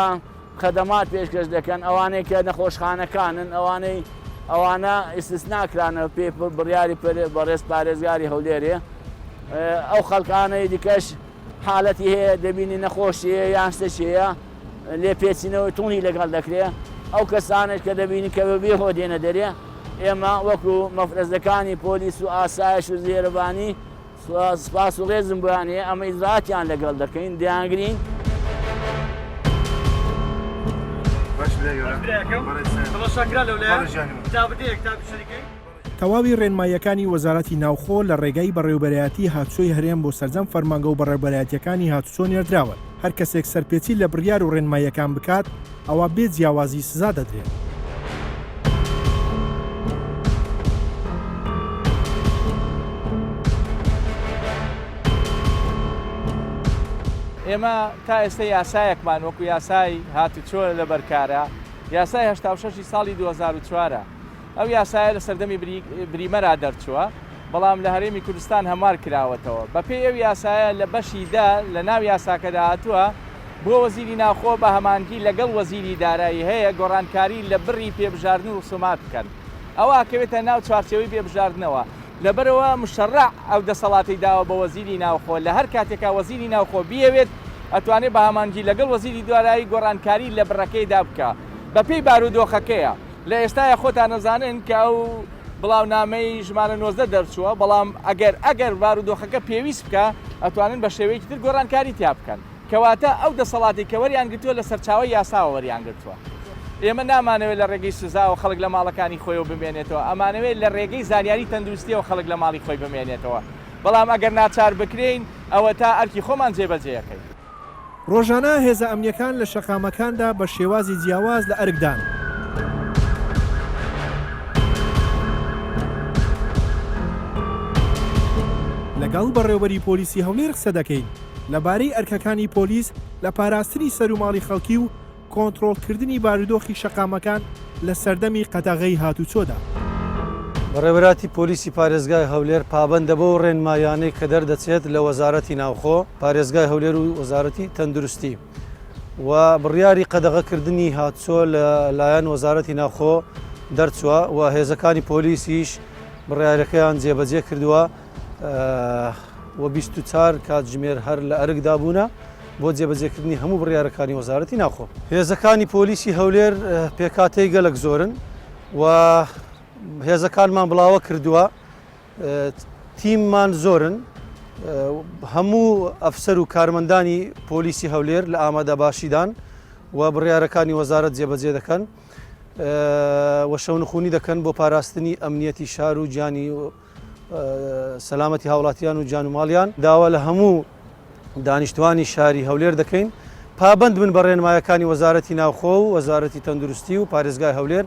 خەدەمات پێشکەش دەکەن، ئەوانەی کە نەخۆشخانەکانن، ئەوانەی ئەوانە ئیستسنا کرانە پێی بڕیاری بەڕێز پارێزگاری هەولێرێ. ئەو خەڵکانەی دیکەش حالەتی هەیە دەبینی نەخۆشی هەیە یان شتێکی هەیە لێپێچینەوەی توندی لەگەڵ دەکرێ. ئەو کەسانەش کە دەبینی کە بەبێ هۆ دێنە دەرێ، ئێمە وەکو مەفرەزەکانی پۆلیس و ئاسایش و زێرەڤانی سپاس و ڕێزم بۆیان هەیە، ئەمە ئیجرائاتیان لەگەڵ دەکەین، دەیانگرین. تەواوی ڕێنماییەکانی وەزارەتی ناوخۆ لە ڕێگای بەڕێوەبەرایەتی هاتوچۆی هەرێم بۆ سەرجەم فەرمانگە و بەڕێوەبەرایەتییەکانی هاتوچۆ نێردراون، هەر کەسێک سەرپێچی لە بڕیار و ڕێنماییەکان بکات ئەوا بێ جیاوازی سزا دەدرێت. ئێمە تا ئێستا یاسایەکمان وەکو یاسای هاتوچۆ لەبەرکارە، یاسای 86 ی ساڵی 2004 ە. ئەو یاسایە لە سەردەمی بریمەرا دەرچووە، بەڵام لە هەرێمی کوردستان هەموار کراوەتەوە. بەپێی ئەو یاسایە لە بەشی دە لە ناو یاساکەدا هاتووە، بۆ وەزیری ناوخۆ بە هەمانگی لەگەڵ وەزیری دارایی هەیە گۆڕانکاری لە بڕی پێبژاردن و ڕسومات بکەن. ئەوە ئەکەوێتە ناو چوارچێوەی پێبژاردنەوە. لەبەرئەوە مشەڕع ئەو دەسەڵاتەی داوە بە وەزیری ناوخۆ، لە هەر کاتێکا وەزیری ناوخۆ بیەوێت ئەتوانێت بە هەمانگی لەگەڵ وەزیری دارایی گۆڕانکاری لە بڕەکەیدا بکا. بەپێی بارودۆخەکەیە. لە ئێستایا خۆتان ئەزانن کە ئەو بڵاونامەی ژمارە 19 دەرچووە، بەڵام ئەگەر ئەگەر بارودۆخەکە پێویست بکا ئەتوانن بە شێوەیەکی تر گۆڕانکاری تیا بکەن. کەواتە ئەو دەسەڵاتەی کە وەریان گرتووە لە سەرچاوەی یاساوە وەریان گرتووە. ئێمە نامانەوێت لە ڕێگەی سزاوە خەڵک لە ماڵەکانی خۆیەوە بمێنێتەوە، ئەمانەوێت لە ڕێگەی زانیاری تەندروستییەوە خەڵک لە ماڵی خۆی بمێنێتەوە. بەڵام ئەگەر ناچار بکرێین ئەوەتا ئەرکی خۆمان جێبەجێ ئەکەین. ڕۆژانە هێزە ئەمنییەکان لە شەقامەکاندا بە شێوازی جیاواز لە ئەرکدان. لەگەڵ بەڕێوبەری پۆلیسی هەولێر قسە دەکەین لەبارەی ئەرکەکانی پۆلیس لە پاراستنی سەروماڵی خەڵکی و کۆنترۆڵکردنی بارودۆخی شەقامەکان لە سەردەمی قەدەغەی هاتوچۆدا. بەڕێوەبەراتی پۆلیسی پارێزگای هەولێر پابەندە بەو ڕێنماییانەی کە دەردەچێت لە وەزارەتی ناوخۆ، پارێزگای هەولێر و وەزارەتی تەندروستی و بڕیاری قەدەغەکردنی هاتوچۆ لە لایەن وەزارەتی ناوخۆ دەرچووە و هێزەکانی پۆلیسیش بڕیارەکەیان جێبەجێ کردووە. و 24 کاتژمێر هەر لە ئەرکدا بوونە بۆ جێبەجێکردنی هەموو بڕیارەکانی وەزارەتی ناوخۆ. هێزەکانی پۆلیسی هەولێر پێکهاتەی گەلەک زۆرن و هێزەکانمان بڵاوە کردووە تیممان زۆرن هەموو ئەفسەر و کارمەندانی پۆلیسی هەولێر لە ئامادەباشیدان و بڕیارەکانی وەزارەت جێبەجێ دەکەن و شەونخونی دەکەن بۆ پاراستنی ئەمنیەتی شار و گیانی سەلامەتی هاوڵاتیان و گیان و ماڵیان. داوا لە هەموو دانیشتوانی شاری هەولێر دەکەین پابەند بن بە ڕێنمایەکانی وەزارەتی ناوخۆ و وەزارەتی تەندروستی و پارێزگای هەولێر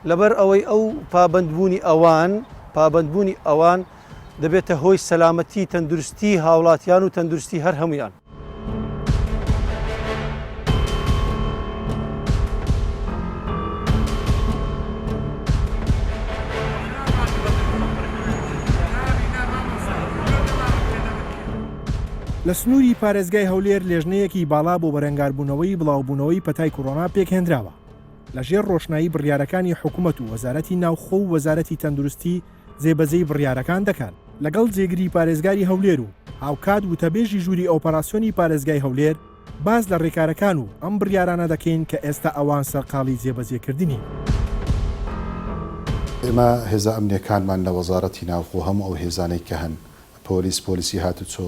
لەبەر ئەوەی ئەو پابەندبوونی ئەوان پابەندبوونی ئەوان دەبێتە هۆی سەلامەتی تەندروستی هاوڵاتیان و تەندروستی هەر هەموویان. لە سنووری پارێزگای هەولێر لێژنەیەکی باڵا بۆ بەرەنگاربوونەوەی بڵاوبوونەوەی پەتای کۆرۆنا پێکهێنراوە، لە ژێر ڕۆشنایی بڕیارەکانی حکومەت و وەزارەتی ناوخۆ و وەزارەتی تەندروستی جێبەجێی بڕیارەکان دەکەن. لەگەڵ جێگری پارێزگاری هەولێر و هاوکات وتەبێژی ژووری ئۆپەراسیۆنی پارێزگای هەولێر باس لە رێکارەکان و ئەم بڕیارانە دەکەین کە ئێستا ئەوان سەرقاڵی جێبەجێکردنین. ئێمە هێزە ئەمنییەکانمان لە وەزارەتی ناوخۆ هەموو ئەو هێزانەی کە هەن پۆلیس، پۆلیسی هاتوچۆ،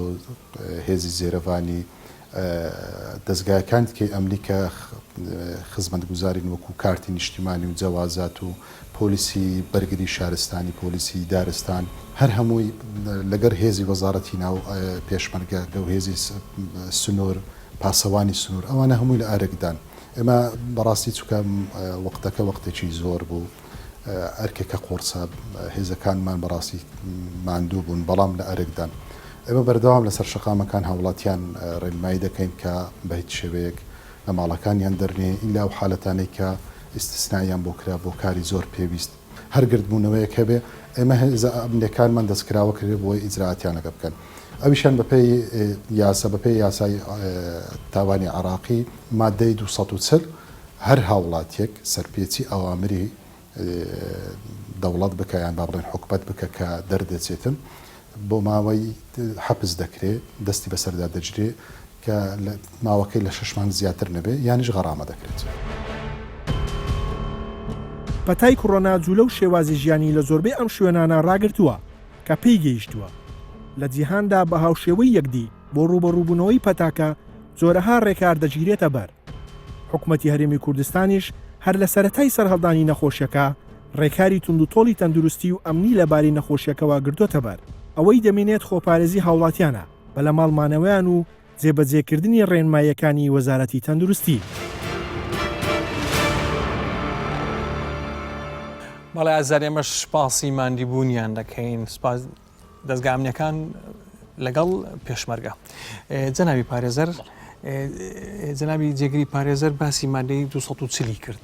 هێزی زێرەڤانی، دەزگایەکانی دیکەی ئەمنی کە خزمەتگوزارین وەکو کارتی نیشتیمانی و جەوازات و پۆلیسی بەرگری شارستانی، پۆلیسی دارستان، هەر هەمووی لەگەر هێزی وەزارەتی ناو پێشمەرگە و هێزی سنوور، پاسەوانی سنوور، ئەوانە هەمووی لە ئەرکدان. ئێمە بەڕاستی چونکە وەقتەکە وەقتێکی زۆر بوو، ئەرکەکە قوڕسە، هێزەکانمان بەڕاستی ماندوو بوون، بەڵام لە ئەرکدان. ئێمە بەردەوام لەسەر شەقامەکان هاوڵاتیان ڕێنمایی دەکەین کە بە هیچ شێوەیەک لە ماڵەکانیان دەرنێن، ئیلا ئەو حالەتانەی کە ئیستسنائیان بۆ کرا بۆ کاری زۆر پێویست. هەر گردبوونەوەیەک هەبێ ئێمە هێزە ئەمنیەکانمان دەستکراوە کرێ بۆ ئەوەی ئیجرائاتیان لەگەڵ بکەن. ئەویشیان بەپێی یاسا، بەپێی یاسای تاوانی عێراقی مادەی 240 هەر هاوڵاتیەک سەرپێچی ئەوامری دەوڵەت بکا یان با بڵێن حکومەت بکە کە دەردەچێتن بۆ ماوەی حەپس دەکرێ دەستی بەسەردا دەگیرێ کە ماوەکەی لە شەش مانگ زیاتر نەبێ یانیش غەڕامە دەکرێت. پەتای کڕۆنا جولە و شێوازی ژیانی لە زۆربەی ئەم شوێنانە ڕاگرتووە کە پێی گەیشتووە. لە جیهاندا بە هاوشێوەی یەکدی بۆ ڕووبەڕووبوونەوەی پەتاکە جۆرەها ڕێکار دەگیرێتە بەر. حکومەتی هەرێمی کوردستانیش هەر لە سەرەتای سەرهەڵدانی نەخۆشیەکە ڕێکاری توندوتۆڵی تەندروستی و ئەمنی لەبارەی نەخۆشیەکەوە گرتۆتەبەر. ئەوەی دەمینێت خۆپارێزی هاوڵاتیانە بە لەماڵ مانەوەیان و جێبەجێکردنی ڕێنماییەکانی وەزارەتی تەندروستی. بەڵێ ئازیزان ئێمەش سوپاسی ماندیبوونیان دەکەین سوپاس دەزگا ئەمنیەکان لەگەڵ پێشمەرگە جەنابی پارێزەر جەنابی جێگری پارێزەر باسی مادەی 240 کرد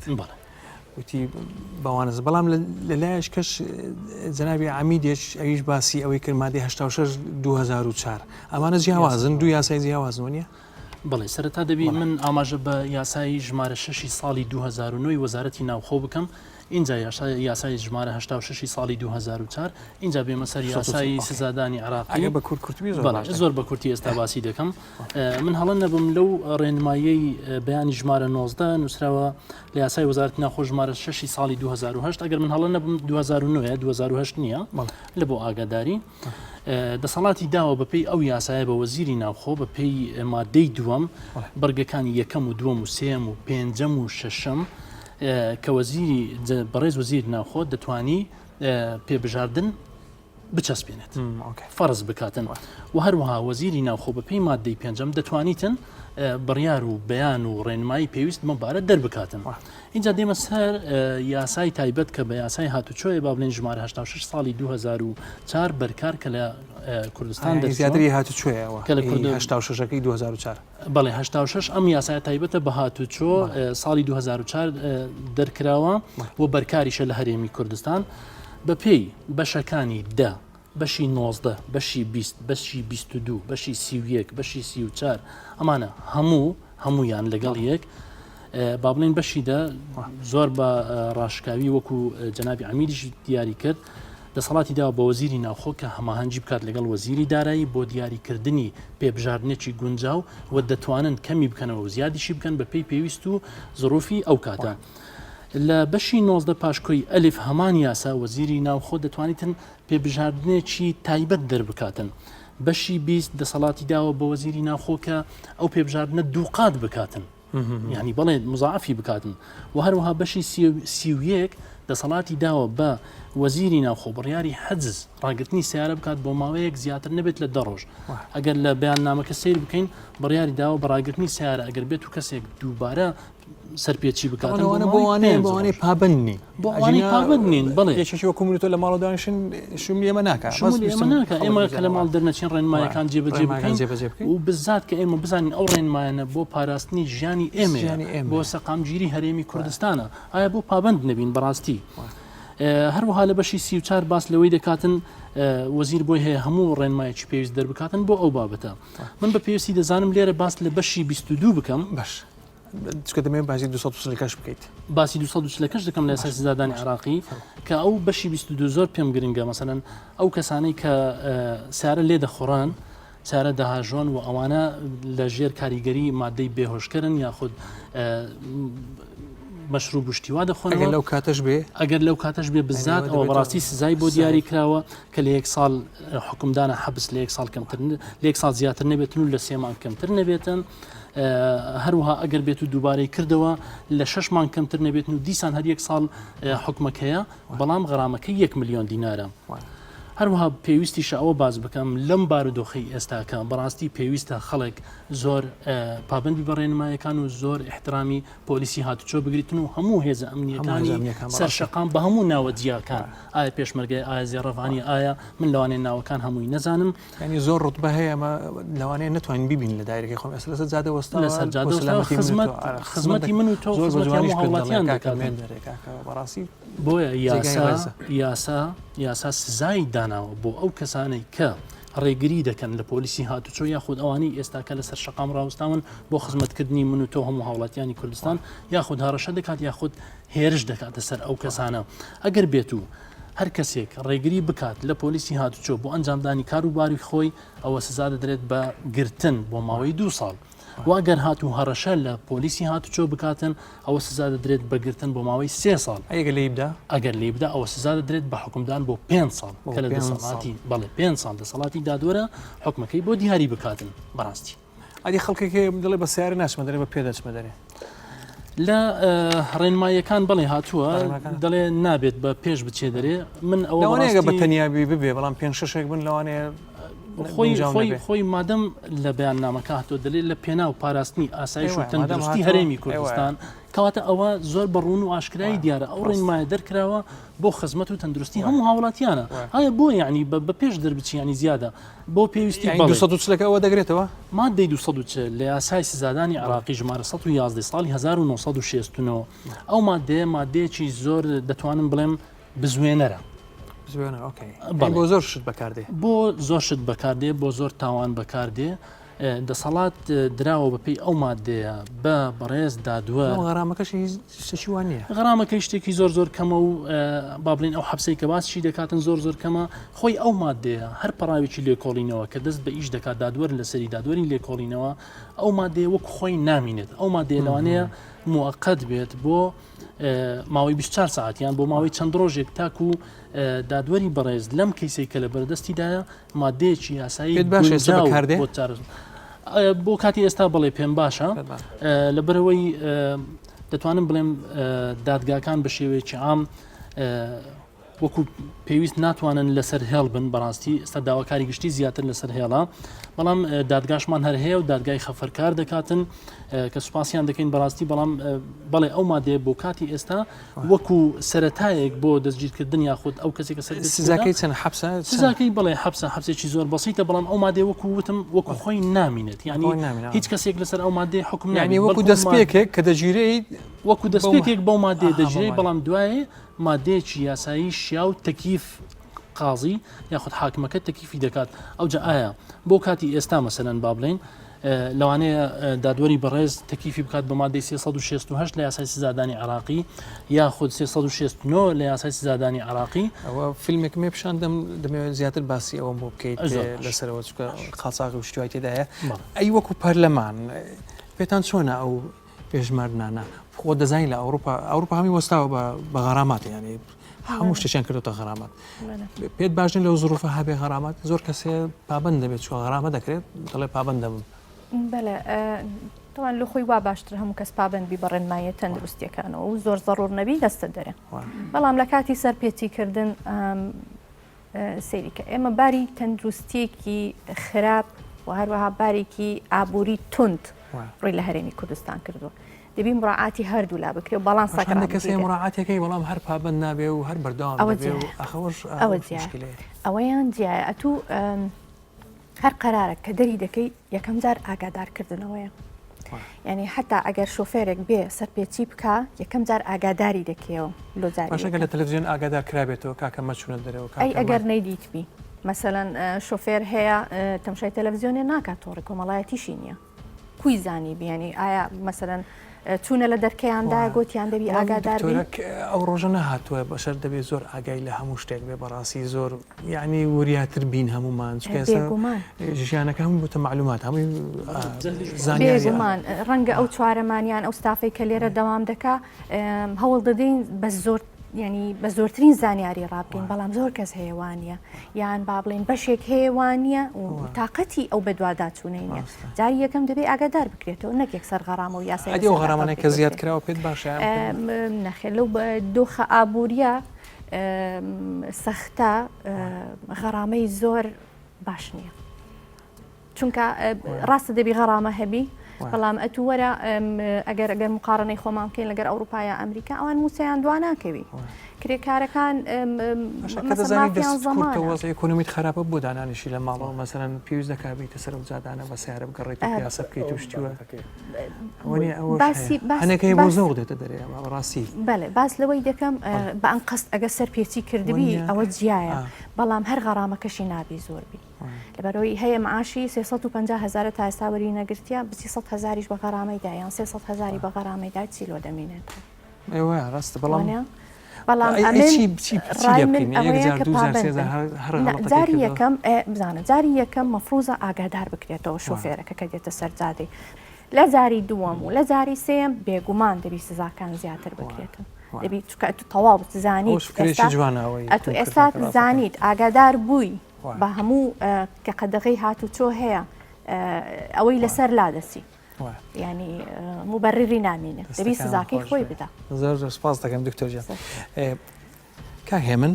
وتی بەوانەز بەڵام لە لایش کەش جەنابی عمیدێش ئەویش باسی ئەوەی کرد مادەی 86 2004 ئەمانە جیاوازن دوو یاسای جیاوازن نیە بەڵێ سەرەتا دەبی من ئاماژە بە یاسای ژمارە شەشی ساڵی 2009 وەزارەتی ناوخۆ بکەم ئینجا یاسای ژمارە 86 ساڵی 2004 ئینجا بێمە سەر یاسای سزادانی عراقی بە کورت کورتی زۆر بە کورتی ئێستا باسی دەکەم من هەڵە نەبم لەو ڕێنماییەی بەیانی ژمارە 19 نووسراوە لە یاسای وەزارەتی ناوخۆ ژمارە 6 ساڵی 2008 ئەگەر من هەڵە نەبم 2009 2008 نییە لە بۆ ئاگاداری دەسەڵاتی داوە بەپێی ئەو یاسایە بە وەزیری ناوخۆ بەپێی مادەی دووەم بڕگەکانی یەکەم و دووەم و سێم و پێنجەم و شەشەم کە وەزیری بەڕێز وەزیر ناوخۆ دەتوانی پێبژاردن بچەسپێنێت فەرز بکاتن و هەروەها وەزیری ناوخۆ بەپێی مادەی پێنجەم دەتوانیتن بڕیار و بەیان و ڕێنمایی پێویست مەبارە دەربکاتن. ئینجا دێمە سەر یاسای تایبەت کە بە یاسای هاتوچۆیە با بڵێن ژمارە 86 ساڵی 2004 بەرکار کە لە کوردستان زیاتری هاتوچۆیەوە کە لە کورد 86ەکەی 2004 بەڵێ 86 ئەم یاسای تایبەتە بە هاتوچۆ ساڵی 2004 دەرکراوە و بەرکاریشە لە هەرێمی کوردستان بەپێی بەشەکانی دە بەشی 19 بەشی 20 بەشی 22 بەشی 31 بەشی 34 ئەمانە هەموو هەموویان لەگەڵ یەک با بڵێین بەشی دە زۆر بە ڕاشکاوی وەکو جەنابی عەمیدیش دیاری کرد دەسەڵاتی داوە بە وەزیری ناوخۆ کە هەماهەنگی بکات لەگەڵ وەزیری دارایی بۆ دیاریکردنی پێبژاردنێکی گونجاو و دەتوانن کەمی بکەنەوە و زیادیشی بکەن بە پێی پێویست و زروفی ئەو کاتە. لە بەشی 19 پاشکۆی ئەلف هەمان یاسا وەزیری ناوخۆ دەتوانیتن پێبژاردنێکی تایبەت دەربکاتن. بەشی 20 دەسەڵاتی داوە بە وەزیری ناوخۆ کە ئەو پێبژاردنە دووقات بکاتن. یانی بەڵێ مزاعفی بکاتن و هەروەها بەشی 31 دەسەڵاتی داوە بە وەزیری ناوخۆ بڕیاری حەجز ڕاگرتنی سیارە بکات بۆ ماوەیەک زیاتر نەبێت لە دە ڕۆژ ئەگەر لە بەیاننامەکە سیر بکەین بڕیاری داوە بە ڕاگرتنی سیارە ئەگەر بێت و کەسێک دووبارە سەرپێچی بکات بۆوانەیە پابند نین بۆ ئەوانەی پابند نین بەڵێ یەکێکی وەکو من و تۆ لە ماڵەوە دانیشن شومی ئێمە ناکا شومی ئێمە ناکا ئێمە کە لە ماڵ دەرنەچین ڕێنمایەکان جێبەجێ بکەین جێبەجێ بکەین و بزات کە ئێمە بزانین ئەو ڕێنمایانە بۆ پاراستنی ژیانی ئێمە بۆ سەقامگیری هەرێمی کوردستانە ئایا بۆ پابند نەبین بەڕاستی هەروەها لە بەشی 34 باس لەوەی دەکاتن وەزیر بۆی هەیە هەموو ڕێنمایەکی پێویست دەربکاتن بۆ ئەو بابەتە من بە پێویستی دەزانم لێرە باس لە بەشی 22 بکەم باش چونکە دەمەوێت باسی 240 کەش بکەیت. باسی 240 کەش دەکەم لە یاسای سزادانی عێراقی کە ئەو بەشی 22 زۆر پێم گرنگە مەسەلەن ئەو کەسانەی کە سارە لێ دەخۆڕان سارە دەهاژۆن و ئەوانە لە ژێر کاریگەری مادەی بێهۆشکەرن یاخود مەشروب و شتی وا دەخۆن ئەگەر لەو کاتەش بێ ئەگەر لەو کاتەش بێ بزات ئەوە بەڕاستی سزای بۆ دیاری کراوە کە لە یەک ساڵ حکومدانە حەبس لە یەک ساڵ کەمتر لە یەک ساڵ زیاتر نەبێتن و لە سێ مانگ کەمتر نەبێتن. هەروەها ئەگەر بێت و دووبارەی کردەوە لە شەش مانگ کەمتر نەبێتن و دیسان هەر یەک ساڵ حکومەکەیە بەڵام غەرامەکەی یەک ملیۆن دینارە. هەروەها پێویستیشە ئەوە باس بکەم لەم بارودۆخەی ئێستاکە بەڕاستی پێویستە خەڵک زۆر پابندی بە ڕێنمایەکان و زۆر احترامی پۆلیسی هاتوچۆ بگریتن و هەموو هێزە ئەمنیەکانی سەر شەقام بە هەموو ناوە جیاکان ئایا پێشمەرگەی ئایا زێڕەڤانی ئایا من لەوانەیە ناوەکان هەمووی نەزانم یانی زۆر ڕوتبە هەیە ئەمە لەوانەیە نەتوانین بیبین لە دایرەکەی خۆم ئێستا لەسەر جادە وەستاوە لەسەر جادە وەستاوە خزمەت خزمەتی من و تۆ زۆر بە جوانیش پێت دەڵێن هاوڵاتیان کاکە دەکات مێن دەرێ کاکە بەڕاستی بۆیە جێگای یاسا ڕێزە. یاسا یاسا سزای داناوە بۆ ئەو کەسانەی کە ڕێگری دەکەن لە پۆلیسی هاتوچۆ یاخود ئەوانەی ئێستاکە لەسەر شەقام ڕاوستاون بۆ خزمەتکردنی من و تۆ هەموو هاوڵاتیانی کوردستان یاخود هەڕەشە دەکات یاخود هێرش دەکاتە سەر ئەو کەسانە ئەگەر بێت و هەر کەسێک ڕێگری بکات لە پۆلیسی هاتوچۆ بۆ ئەنجامدانی کاروباری خۆی ئەوە سزا دەدرێت بە گرتن بۆ ماوەی دوو ساڵ و ئەگەر هاتوو هەڕەشە لە پۆلیسی هاتوچۆ بکاتن ئەوە سزا دەدرێت بە گرتن بۆ ماوەی سێ ساڵ. ئەگەر لێی بدا؟ ئەگەر لێی بدا ئەوە سزا دەدرێت بە حوکمدان بۆ پێنج ساڵ کە لە دەسەڵاتی بەڵێ پێنج ساڵ دەسەڵاتی دادوەرە حوکمەکەی بۆ دیاری بکاتن بەڕاستی. ئەدی خەڵکێک هەیە دەڵێ بە سەیارە ناچمە دەرێ بە پێ دەچمە دەرێ. لە ڕێنماییەکان بەڵێ هاتووە دەڵێ نابێت بە پێش بچێ دەرێ من ئەوە لەوانەیە بە تەنیا بی ببێ بەڵام پێنج شەشێک بن لەوانەیە خۆی خۆی خۆی مادەم لە بەیاننامەکە هاتووە دەلێ لە پێناو پاراستنی ئاسایش و تەندروستی هەرێمی کوردستان کەواتە ئەوە زۆر بە ڕوون و ئاشکرایی دیارە ئەو ڕێنمایە دەرکراوە بۆ خزمەت و تەندروستی هەموو هاوڵاتیانە ئایا بۆ یعنی بە پێش دەربچیانی زیادە بۆ پێویستی یانی 240 ەکە ئەوە دەگرێتەوە؟ مادەی 240 لە یاسای سزادانی عێراقی ژمارە 111 ساڵی 1969 ئەو مادەیە مادەیەکی زۆر دەتوانم بڵێم بزوێنەرە. بزوێنەر okay. بۆ زۆر شت بەکاردێ. بۆ زۆر شت بەکاردێ بۆ زۆر تاوان بەکاردێ. دەسەڵات دراوە بەپێی ئەو مادەیە بە بەڕێز دادوەر. غەرامەکەشی هیچ شتێکی وا نییە. غەرامەکەی شتێکی زۆر زۆر کەمە و با بڵێین ئەو حەبسەی کە باسیشی دەکاتن زۆر زۆر کەمە، خۆی ئەو مادەیە هەر پەڕاوێکی لێکۆڵینەوە کە دەست بە ئیش دەکات دادوەر لەسەری دادوەری لێکۆڵینەوە ئەو مادەیە وەک خۆی نامینێت ئەو مادەیە لەوانەیە موەقەت بێت بۆ ماوەی 24 ساعت یان بۆ ماوەی چەند ڕۆژێک تاکو دادوەری بەڕێز لەم کەیسەی کە لە بەردەستیدایە مادەیەکی یاسایی پێت باشە ئێستا گونجاو بەکاردێ؟ بۆ چارەسەر بۆ کاتی ئێستا بڵێ پێم باشە لەبەرەوەی دەتوانم بڵێم دادگاکان بە شێوەیەکی عام وەکو پێویست ناتوانن لەسەر هێڵ بن بەڕاستی ئێستا داواکاری گشتی زیاتر لەسەر هێڵە بەڵام دادگاشمان هەر هەیە و دادگای خەفەرکار دەکاتن کە سوپاسیان دەکەین بەڕاستی بەڵام بەڵێ ئەو مادەیە بۆ کاتی ئێستا وەکو سەرەتایەک بۆ دەستگیرکردن یاخود ئەو کەسێک کە سەرپێچی سزاکەی چەند حەبسە؟ سزاکەی بڵێ حەبسە حەبسێکی زۆر بەسیتە بەڵام ئەو مادەیە وەکو وتم وەکو خۆی نامینێت یعنی هیچ کەسێک لەسەر ئەو مادەیە حکم یعنی وەکو دەستپێکێک کە دەگیرێیت وەکو دەستپێکێک بەو مادەیە دەگیرێت بەڵام دوایێ مادەیەکی یاسایی شیاو تەکیف قازی یاخود حاکمەکە تەکیفی دەکات ئەوجا ئایا بۆ کاتی ئێستا مەسەلەن با بڵێین لەوانەیە دادوەری بەڕێز تەکیفی بکات بە مادەی 368 لە یاسای سزادانی عراقی یاخود 369 لە یاسای سزادانی عراقی ئەوە فیلمێکم هەیە پیشان دەم دەمەوێت زیاتر باسی ئەوەم بۆ بکەیت لەسەرەوە چونکە قاچاغی و شتی وای تێدایە ئەی وەکو پەرلەمان پێتان چۆنە ئەو پێشمەرنانە خۆ دەزانین لە ئەوروپا ئەوروپا هەمی وەستاوە بە غەرامات یانێ هەموو شتێکیان کردوتە غەرامات پێت باشن لەو زروفە هەبێ غەرامات زۆر کەسێ پابند دەبێت چوە غەرامە دەکرێت دەڵێ پابند دەبم بەلێ تەوان لە خۆی وا باشتر هەموو کەس پابند بی بە ڕێنماییە تەندروستیەکانەوە و زۆر زەڕور نەبی دەستە دەرێ بەڵام لە کاتی سەرپێچیکردن سەیریکە ئێمە باری تەندروستیەکی خراپ و هەروەها بارێکی ئابووری توند ڕووی لە هەرێمی کوردستان کردووە دەبی مراعاتی هەردوو لا بکرێ و باڵانسەکە هەندێک کەس هەیە مراعاتەکەی بەڵام هەر پابند نابێ و هەر بەردەوام دەبێ و ئەخەوەش ئەوە جیایە ئەوەیان جیایە ئەتوو هەر قەرارەک کە دەری دەکەی یەکەم جار ئاگادار کردنەوەیە یعنی حتا ئەگەر شۆفێرێک بێ سەرپێچی بکە یەکەم جار ئاگاداری دەکەیەوە لۆ جاری باشەکە لە تەلەڤزیۆن ئاگادار کرابێتەوە کاکە مەچونە دەرەوە ئەی ئەگەر نەیدیتبی مەسەلەن شۆفێر هەیە تەمشای تەلەڤزیۆنێ ناکات تۆڕی کۆمەڵایەتیشی نییە کوی زانی بیانی ئایا مەسەلەن چوونە لە دەرکەیاندا گۆتیان دەبی ئاگادار بین؟ ئەو ڕۆژە نەهاتووە بەشەر دەبێ زۆر ئاگای لە هەموو شتێک بێ بەڕاستی زۆر یعنی وریاتر بین هەمومان چونکە ئێستا ژیانەکە هەموو بۆتە معلومات هەمووی زانیاریە. بێگومان ڕەنگە ئەو چوارەمانیان ئەو ستافەی کە لێرە دەوام دەکا هەوڵ دەدەین بە زۆر یعنی بە زۆرترین زانیاری ڕابکەین بەڵام زۆر کەس هەیە وانە یان با بڵێین بەشێک هەیە وانە و تااقەتی ئەو بەدواداچوونەی نیە جاری یەکەم دەبێ ئاگادار بکرێتەوە نەک یەکسەر غەرامە و یاسای ئەو غەرامانە کە زیاد کراوە پێت باشە نەخێر لەو دۆخە ئابووریە سەختە غەرامەی زۆر باش نییە. چونکە ڕاستە دەبی غەرامە هەبی بەڵام ئەتوو وەرە ئەگەر ئەگەر مقارنەی خۆمان بکەین لەگەر ئەوروپا یا ئەمریکا ئەوان مووچەیان دوا ناکەوی کرێکارەکان ئۆکۆنمیت خراپە بۆ دانانیشی لە ماڵەوە مەسەرەن پێویست دەکا بیتە سەر و جادانە بە سیارە بگەڕێت و پیاسە بکەیت و شتیوە هەنێکەی بۆ زەوق دێتە دەرێ ڕاستی بەڵێ باس لەوەی دەکەم بە ئەنقەست ئەگە سەر پێچی کردبی ئەوە جیایە بەڵام هەر غەرامەکەشی نابی زۆر بی. لەبەرئەوەی هەیە معاشی 350 هەزارە تا ئێستا وەری نەگرتیە بچی 100 هەزاریش بە غەرامەی دا یان 300 هەزاری بە غەرامەی دا چی لۆ دەمینێتەوە ئێوە ڕاستە بەڵام بەڵام ڕای من ئەوەیە کە پابەند بن. جاری یەکەم بزانە جاری یەکەم مەفروزە ئاگادار بکرێتەوە شۆفێرەکە کە دێتە سەر جادەی لە جاری دووەم و لە جاری سێیەم بێگومان دەبی سزاکان زیاتر بکرێتن دەبی چکە ئەتو تەواو زانیت ئەتو ئێستا زانیت ئاگادار بووی بە هەموو کە قەدەغەی هاتوچۆ هەیە ئەوەی لەسەر لا دەچی ینی مبەرری نامینێ دەبی سزاکەی خۆی بدا زۆر زۆر سپاس دەکەم دکتۆر گیان کاک هێمن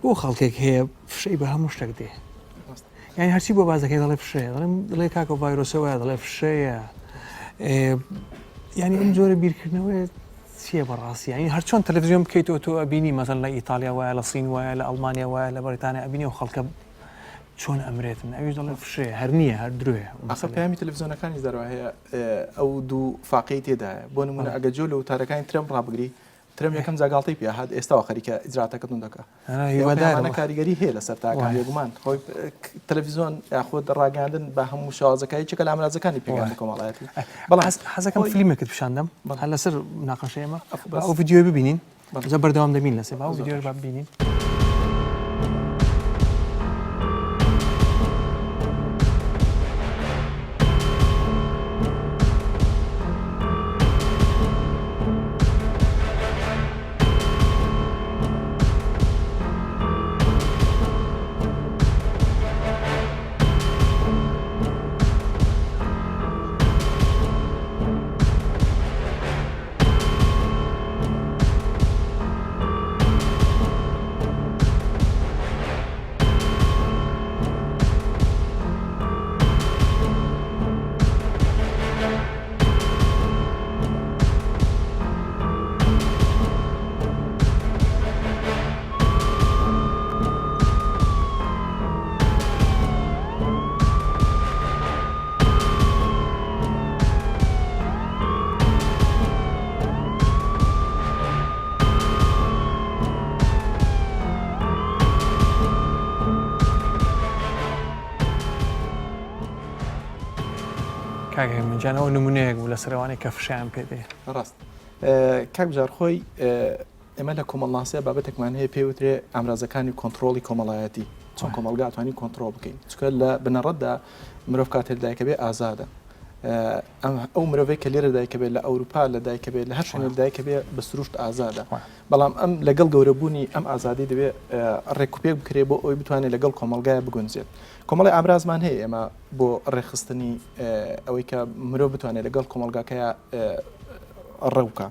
بۆ خەڵکێک هەیە فشەی بە هەموو شتێک دێ یعنی هەرچی بۆ بازەکەی دەڵێ فشەیە دەڵێم دڵێ کاکە ڤایرۆسەوە دەڵێ فشەیە یعنی ئەم جۆرە بیرکردنەوەی چییە بەڕاستی یعنی هەرچۆن تەلەڤزیۆن بکەیتەوە تۆ ئەبینی مەسەن لە ئیتالیا وایە لە سین وایە لە ئەڵمانیا وایە لە بەریتانیا ئەبینی و خەڵکە چۆن ئەمرێتن ئەویش دەڵێ فشەیە هەر نییە هەر درۆیە ئەخر پەیامی تەلەڤزیۆنەکانیش دەرەوە هەیە ئەو دوو فاقەی تێدایە بۆ نمونە ئەگە جۆ لە وتارەکانی ترەمپ ڕابگری ترەمپ یەکەم جار گاڵتەی پێ هات ئێستاوە خەریکە ئیجراتەکە توند دەکا هیوادارم کاریگەری هەیە لەسەر تاکان بێگومان خۆی تەلەڤیزیۆن یاخود ڕاگەاندن بە هەموو شێوازەکە یەکێکە لە ئامرازەکانی پێگەیاندنی کۆمەڵایەتی بەڵام حەزەکەم فیلمێکت پیشاندەم هەر لەسەر مناقەشەی ئێمە ئەو ڤیدیۆی ببینین جا بەردەوام دەبین لەسەر با ئەو ڤیدیۆش با ببینین. کاک هێمن جان ئەوە نمونەیەک بوو لەسەر ئەوانەی کە فشەیان پێ دێ. ڕاست کاک بژار خۆی ئێمە لە کۆمەڵناسیە بابەتێکمان هەیە پێی وترێ ئامرازەکانی کۆنتڕۆڵی کۆمەڵایەتی چۆن کۆمەڵگا توانین کۆنتڕۆڵ بکەین چونکە لە بنەڕەتدا مرۆڤ کاتێک دایکە بێ ئازادە. ئەو مرۆڤەی کە لێرە دایکە بێت لە ئەوروپا لە دایکە بێت لە هەر شوێنێک دایکە بێ بە سروشت ئازادە بەڵام ئەم لەگەڵ گەورەبوونی ئەم ئازادی دەبێ ڕێکوپێک بکرێ بۆ ئەوی بتوانێت لەگەڵ کۆمەڵگای بگونجێت کۆمەڵی ئامرازمان هەیە ئێمە بۆ ڕێکخستنی ئەوەی کە مرۆڤ بتوانێت لەگەڵ کۆمەڵگاکەیا ڕێوکە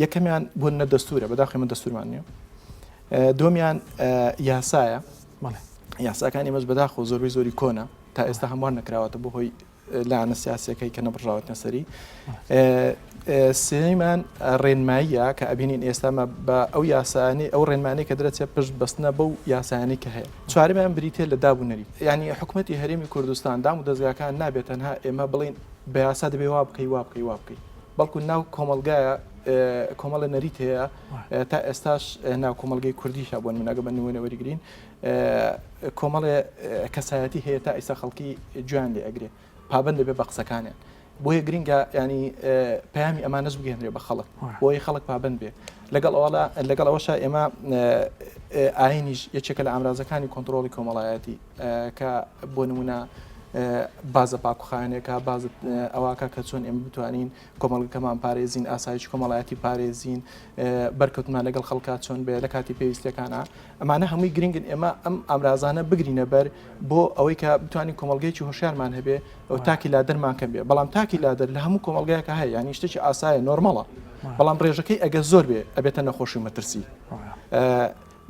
یەکەمیان بۆ نە دەستورە بەداخی من دەستورمان نییە دومیان یاسایە یاساکانی مەش بەداخۆ زۆربەی زۆری کۆنە تا ئێستا هەموار نەکراوەتە بۆ هۆی لایەنە سیاسیەکەی کە نەبڕژاوەتە سەری سێیمان ڕێنماییە کە ئەبینین ئێستا بە ئەو یاسانی ئەو ڕێنمانی کە دەرەچێت پشت بەستنە بەو یاسایانی کە هەیە چوارمیان بریتە لە داب و نەریت ینی حکوومەتتی هەرێمی کوردستان دام و دەزگاکان نابێت تەنها ئێمە بڵین بە یاسا دەبێ وا بکەی وا بکەی وا بکەی بەڵکو ناو کۆمەلگایە کۆمەڵە نەریت هەیە تا ئێستاش ناو کۆمەلگەی کوردیشە بۆن منەگە بە نمونە وەریگرین کۆمەڵێ کەسایەتی هەیە تا ئیستا خەڵکی گوێیان لێ ئەگرێ پابند دەبێت بە قسەکانیان بۆیە گرنگە ینی پەیامی ئەمانەش بگەێنرێ بە خەڵک بۆیە خەڵک پابند بێ لەگەڵ ئەوڵا لەگەڵ ئەوەشا ئێمە ئاینیش یەکێکە لە ئامرازەکانی کۆنتترۆڵی کۆمەڵایەتی کە بۆ نمونە بازە پاکوخانێکە باز ئەوواکە کە چۆن ئێمە بتوانین کۆمەڵگەکەمان پارێزین ئاسایش کۆمەڵایەتی پارێزین بەرکەوتمان لەگەڵ خەڵکا چۆن بێ لە کاتی پێویستەکانە ئەمانە هەمووی گرنگن ئێمە ئەم ئامرازانە بگرینە بەر بۆ ئەوەی کە بتوانین کۆمەڵگەیەکی هۆشیارمان هەبێ و تاکی لادەرمان کەم بێ بەڵام تاکی لادەر لە هەموو کۆمەڵگایەکە هەیە یانی شتێکی ئاسایە نۆرمەڵە بەڵام ڕێژەکەی ئەگە زۆر بێ ئەبێتە نەخۆشی و مەترسی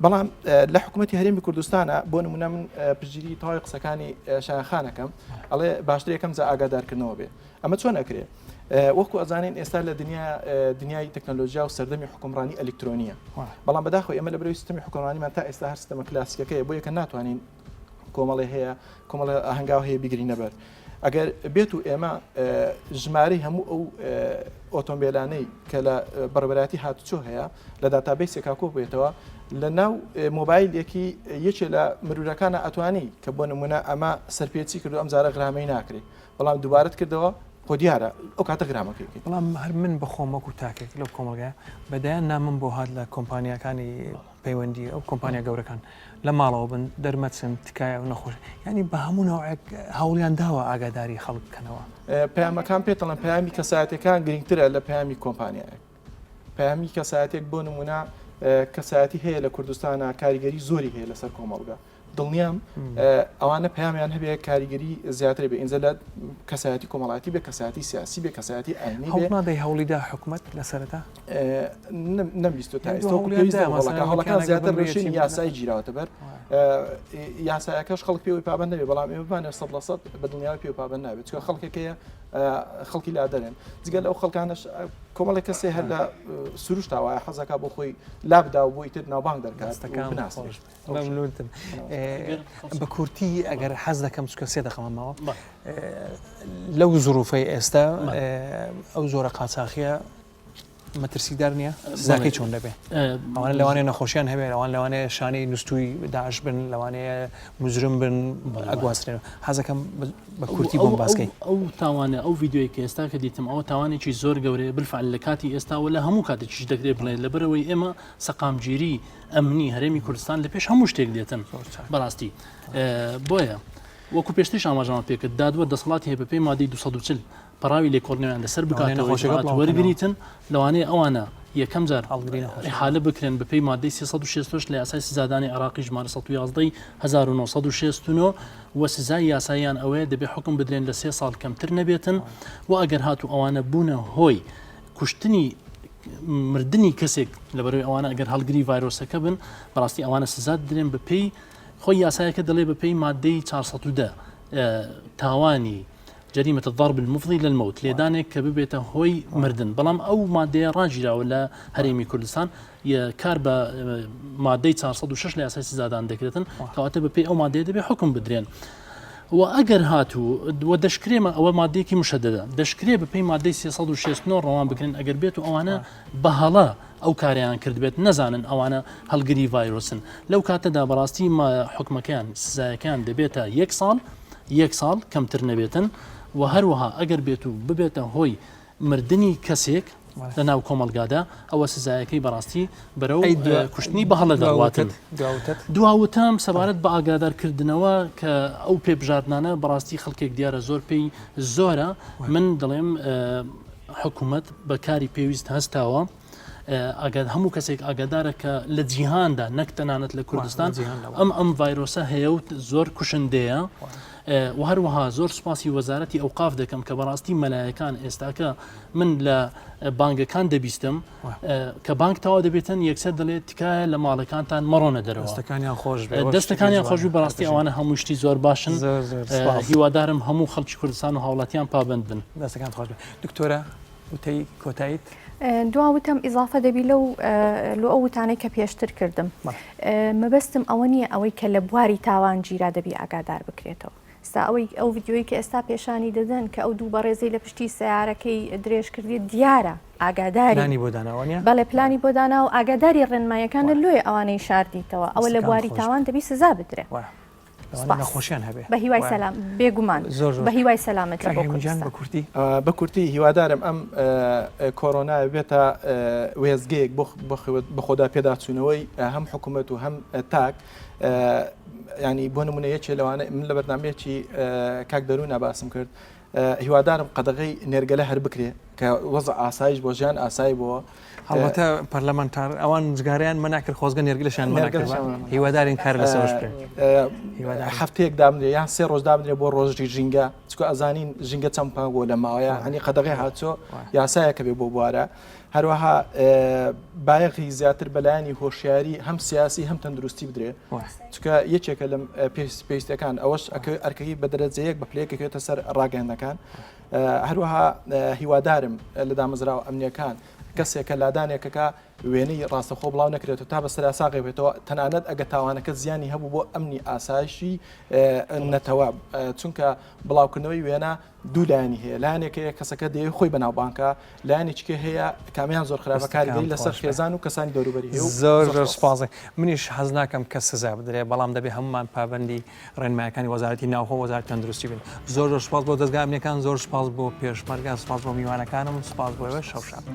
بەڵام لە حکوومەتتی هەرێمی کوردستانە بۆ نمونە من پشتگیری تەواوی قسەکانی شایان خانەکەم ئەڵێ باشتر یەکەم جا ئاگادارکردنەوە بێ ئەمە چۆن ئەکرێ؟ وەکو ئەزانین ئێستا لە دنیا دنیای تەکنەلۆژیا و سەردەمی حکومڕانی ئەلکترۆنیە بەڵام بەداخەوە ئێمە لە بەرەوەی سیستەمی حکومڕانیمان تا ئێستا هەر سیستەمە کلاسیکەکەیە بۆ یەکە ناتوانین کۆمەڵێ هەیە کۆمەڵە هەنگاو هەیە بیگرینە بەر ئەگەر بێت و ئێمە ژمارەی هەموو ئەو ئۆتۆمبیلانەی کە لە بەڕێوەبەرایەتی هاتوچۆ هەیە لە database ێکا کۆ بێتەوە لە ناو مۆبایلێکی یەکێ لە مرورەکانە ئەتوانی کە بۆ نمونە ئەمە سەرپێچی کردو ئەم جارە غرامەی ناکرێت بەڵام دووبارەت کردەوە خۆ دیارە ئەو کاتە غرامەکەی بکەیت. بەڵام هەر من بەخۆم وەکو تاکێک لەو کۆمەڵگایە بە دەیان نامەم بۆ هات لە کۆمپانیاکانی پەیوەندی ئەو کۆمپانیا گەورەکان لە ماڵەوە بن دەرمەچن تکایە و نەخۆش یانی بە هەموو نەوعێک هەوڵیان داوە ئاگاداری خەڵک بکەنەوە. پەیامەکان پێت دەڵێم پەیامی کەسایەتیەکان گرنگترە لە پەیامی کۆمپانیایەک. پەیامی کەسایەتێک بۆ نمونە کەسایەتی هەیە لە کوردستانا کاریگەری زۆری هەیە لەسەر کۆمەڵگە دڵنیام ئەوانە پەیامیان هەبێ کاریگەری زیاتر بێ ئینجا لە کەسایەتی کۆمەڵایەتی بێ کەسایەتی سیاسی بێ کەسایەتی ئاینی بێ هەوڵنادەی هەوڵیدا حکومەت لە سەرەتا؟ نەمبیستوە تا ئێستا وەکو پێویست نەبوو هەوڵەکان هەوڵەکان زیاتر ڕێشینی یاسایی گیراوەتە بەر یاسایەکەش خەڵک پێوەی پابەند نەبێ بەڵام ئێمە بمانەوێ 100% بە دڵنیاوە پێوە پابەند نابێت چونکە خەڵکێک هەیە خەڵکی لادەرن جگە لەو خەڵکانەش کۆمەڵێک کەسێ هەر لە سروشتا وایە حەزەکا بۆ خۆی لابدا و بۆ ئیتر ناوبانگ دەرکات دەستەکان بناسرێت. خۆش مەمنونتم بە کورتی ئەگەر حەز دەکەم چکە سێ دەقەمە ماوە لەو زروفەی ئێستا ئەو زۆرە قاچاخیە مەترسیدار نییە سزاکەی چۆن دەبێ ئەوانە لەوانەیە نەخۆشیان هەبێت ئەوان لەوانەیە شانەی نووسوی داعش بن لەوانەیە مجرم بن ئەگواسترێن حەزەکەم بە کورتی بۆم باسکەی ئەو تاوانە ئەو ڤیدیۆی کە ئێستا کە دیتم ئەوە تاوانێکی زۆر گەورەیە بالفعل لە کاتی ئێستاوە لە هەموو کاتێکیش دەکرێت بڵێن لەبەرەوەی ئێمە سەقامگیری ئەمنی هەرێمی کوردستان لە پێش هەموو شتێک دێتن بەڕاستی بۆیە وەکو پێشتریش ئاماژەمان پێکرد دادوەر دەسەڵاتی هەیە بەپێی مادەی 240 پەڕاوی لێکۆڵینەوەیان لەسەر بکاتەوە وەرگریتن لەوانەیە ئەوانە یەکەم جار حالە بکرێن بەپێی مادەی 368 لە یاسای سزادانی عراقی ژمارە 111 1969 و سزای یاساییان ئەوەیە دەبێ حکم بدرێن لە سێ ساڵ کەمتر نەبێتن و ئەگەر هاتو ئەوانە بوونە هۆی کوشتنی مردنی کەسێک لەبەرەوەی ئەوانە ئەگەر هەڵگری ڤایرۆسەکە بن بەڕاستی ئەوانە سزا درێن بەپێی خۆی یاسایەکە دەڵێ بەپێی مادەی 410 تاوانی جریمة الضرب المفضی للموت لێدانێک کە ببێتە هۆی مردن بەڵام ئەو مادەیە ڕاگیراوە لە هەرێمی کوردستان کار بە مادەی 406 لە یاسای سزادان دەکرێتن کەواتە بەپێی ئەو مادەیە دەبێ حکم بدرێن. و ئەگەر هاتوو و دەشکرێمە ئەوە مادەیەکی مشەدەدە دەشکرێ بەپێی مادەی 369 ڕەوان بکرێن ئەگەر بێت و ئەوانە بە هەڵە ئەو کاریان کردبێت نەزانن ئەوانە هەڵگری ڤایرۆسن لەو کاتەدا بەڕاستی حکومەکەیان سزایەکان دەبێتە یەک ساڵ یەک ساڵ کەمتر نەبێتن و هەروەها ئەگەر بێت و ببێتە هۆی مردنی کەسێک. لە ناو کۆمەڵگادا ئەوە سزایەکەی بەڕاستی بەرەو کوشتنی بە هەڵە دەڕواتن. دواوتەم سەبارەت بە ئاگادارکردنەوە کە ئەو پێبژاردنانە بەڕاستی خەڵکێک دیارە زۆر پێی زۆرە من دەڵێم حکوومەت بە کاری پێویست هەستاوە ئەگەر هەموو کەسێک ئاگادارە کە لە جیهاندا نەک تەنانەت لە کوردستان ئەم ئەم ڤایرۆسە هەیە و زۆر کوشندەیە و هەروەها زۆر سوپاسی وەزارەتی ئەوقاف دەکەم کە بەڕاستی مەلایەکان ئێستاکە من لە بانگەکان دەبیستم کە بانگ تەواو دەبێتن یەکسەر دەڵێت تکایە لە ماڵەکانتان مەڕۆنە دەرەوە دەستەکانیان خۆش بێ دەستەکانیان خۆش بێ بەڕاستی ئەوانە هەموو شتی زۆر باشن هیوادارم هەموو خەڵکی کوردستان و هاوڵاتیان پابند بن دەستەکان خۆش بێ دکتۆرە وتەی کۆتاییت؟ دوا وتەم ئیزافە دەبی لەو لۆ ئەو وتانەی کە پێشتر کردم مەبەستم ئەوە نییە ئەوەی کە لە بواری تاوان گیرا دەبی ئاگادار بکرێتەوە ستا ئەوەی ئەو ڤیدیۆی کە ئێستا پێشانی دەدەن کە ئەو دوو بەڕێزەی لە پشتی سیارەکەی درێژ کردی دیارە ئاگاداری پلانی بۆ داناوە نیە؟ بەڵێ پلانی بۆ دانا و ئاگاداری ڕێنمایەکانە لۆیە ئەوانەی شاردیتەوە ئەوە لە بواری تاوان دەبی سزا بدرێ. سپاس. نەخۆشیان هەبێ. بە هیوای سەلام بێگومان زۆر زۆر بە هیوای سەلامەتی کاک بۆ هێمن گیان کوردستان. بە کورتی. بە کورتی هیوادارم ئەم کۆرۆنا بێتە وێستگەیەک بۆ بەخۆدا پێداچوونەوەی هەم حکوومەت و هەم تاک ینی بۆ نمونە یەکێ لەوانە من لە بەرنمەیەکی کاک دەروونە باسم کرد هیوادارم قەدەغەی نێرگەلە هەر بکرێ کە وەزع ئاسایش بۆ ژیان ئاسایی بۆ. هەڵبەتە پەرلەمانتار ئەوان جگارەیان مەنع کرد خۆزگە نێرگلەشیان مەنع کرد هیوادارین کار لەسەرش بکرێت هەفتەیەک دابنرێ یان سێ ڕۆژ دابنرێ بۆ ڕۆژی ژینگە چکە ئەزانین ژینگە چەند پاک بۆ لە ماوەیە هەنی قەدەغی هاتچۆ یاسایەکە بێ بۆ بوارە هەروەها بایەخی زیاتر بەلایەنی هۆشیاری هەم سیاسی هەم تەندروستی بدرێ چکە یەکێکە لەم پێویستەکان ئەوەش ئەرکەکەی بە دەرەجەیەک بە پلەیەکەکەوێتە سەر ڕاگەیاندنەکان هەروەها هیوادارم لە دامەزراوە ئەمنیەکان کەسێکە لادانێکەکە وێنەی ڕاستەخۆ بڵاو نەکرێتەوە تا بەسەر ساغی بێتەوە تەنانەت ئەگە تاوانەکە زیانی هەبوو بۆ ئەمنی ئاسایشی نەتەوە چونکە بڵاوکردنەوەی وێنە دوو لایەنی هەیە لایەنێک هەیە کەسەکە دەیەوێت خۆی بەناوبانکە لایەنێکی کە هەیە کامیان زۆر خراپە کاریگەری لەسەر خێزان و کەسانی دەوروبەری هەیە و زۆر زۆر زۆر سوپاس. سوپاس منیش حەز ناکەم کەس سزا بدرێ بەڵام دەبێ هەموومان پابەندی ڕێنمایەکانی وەزارەتی ناوخۆ و وەزارەتی تەندروستی بین زۆر زۆر سوپاس بۆ دەزگا ئەمنیەکان زۆر سوپاس بۆ پێشمەرگە سوپاس بۆ میوانەکانم سوپاس بۆ ئێوە شەو شاد.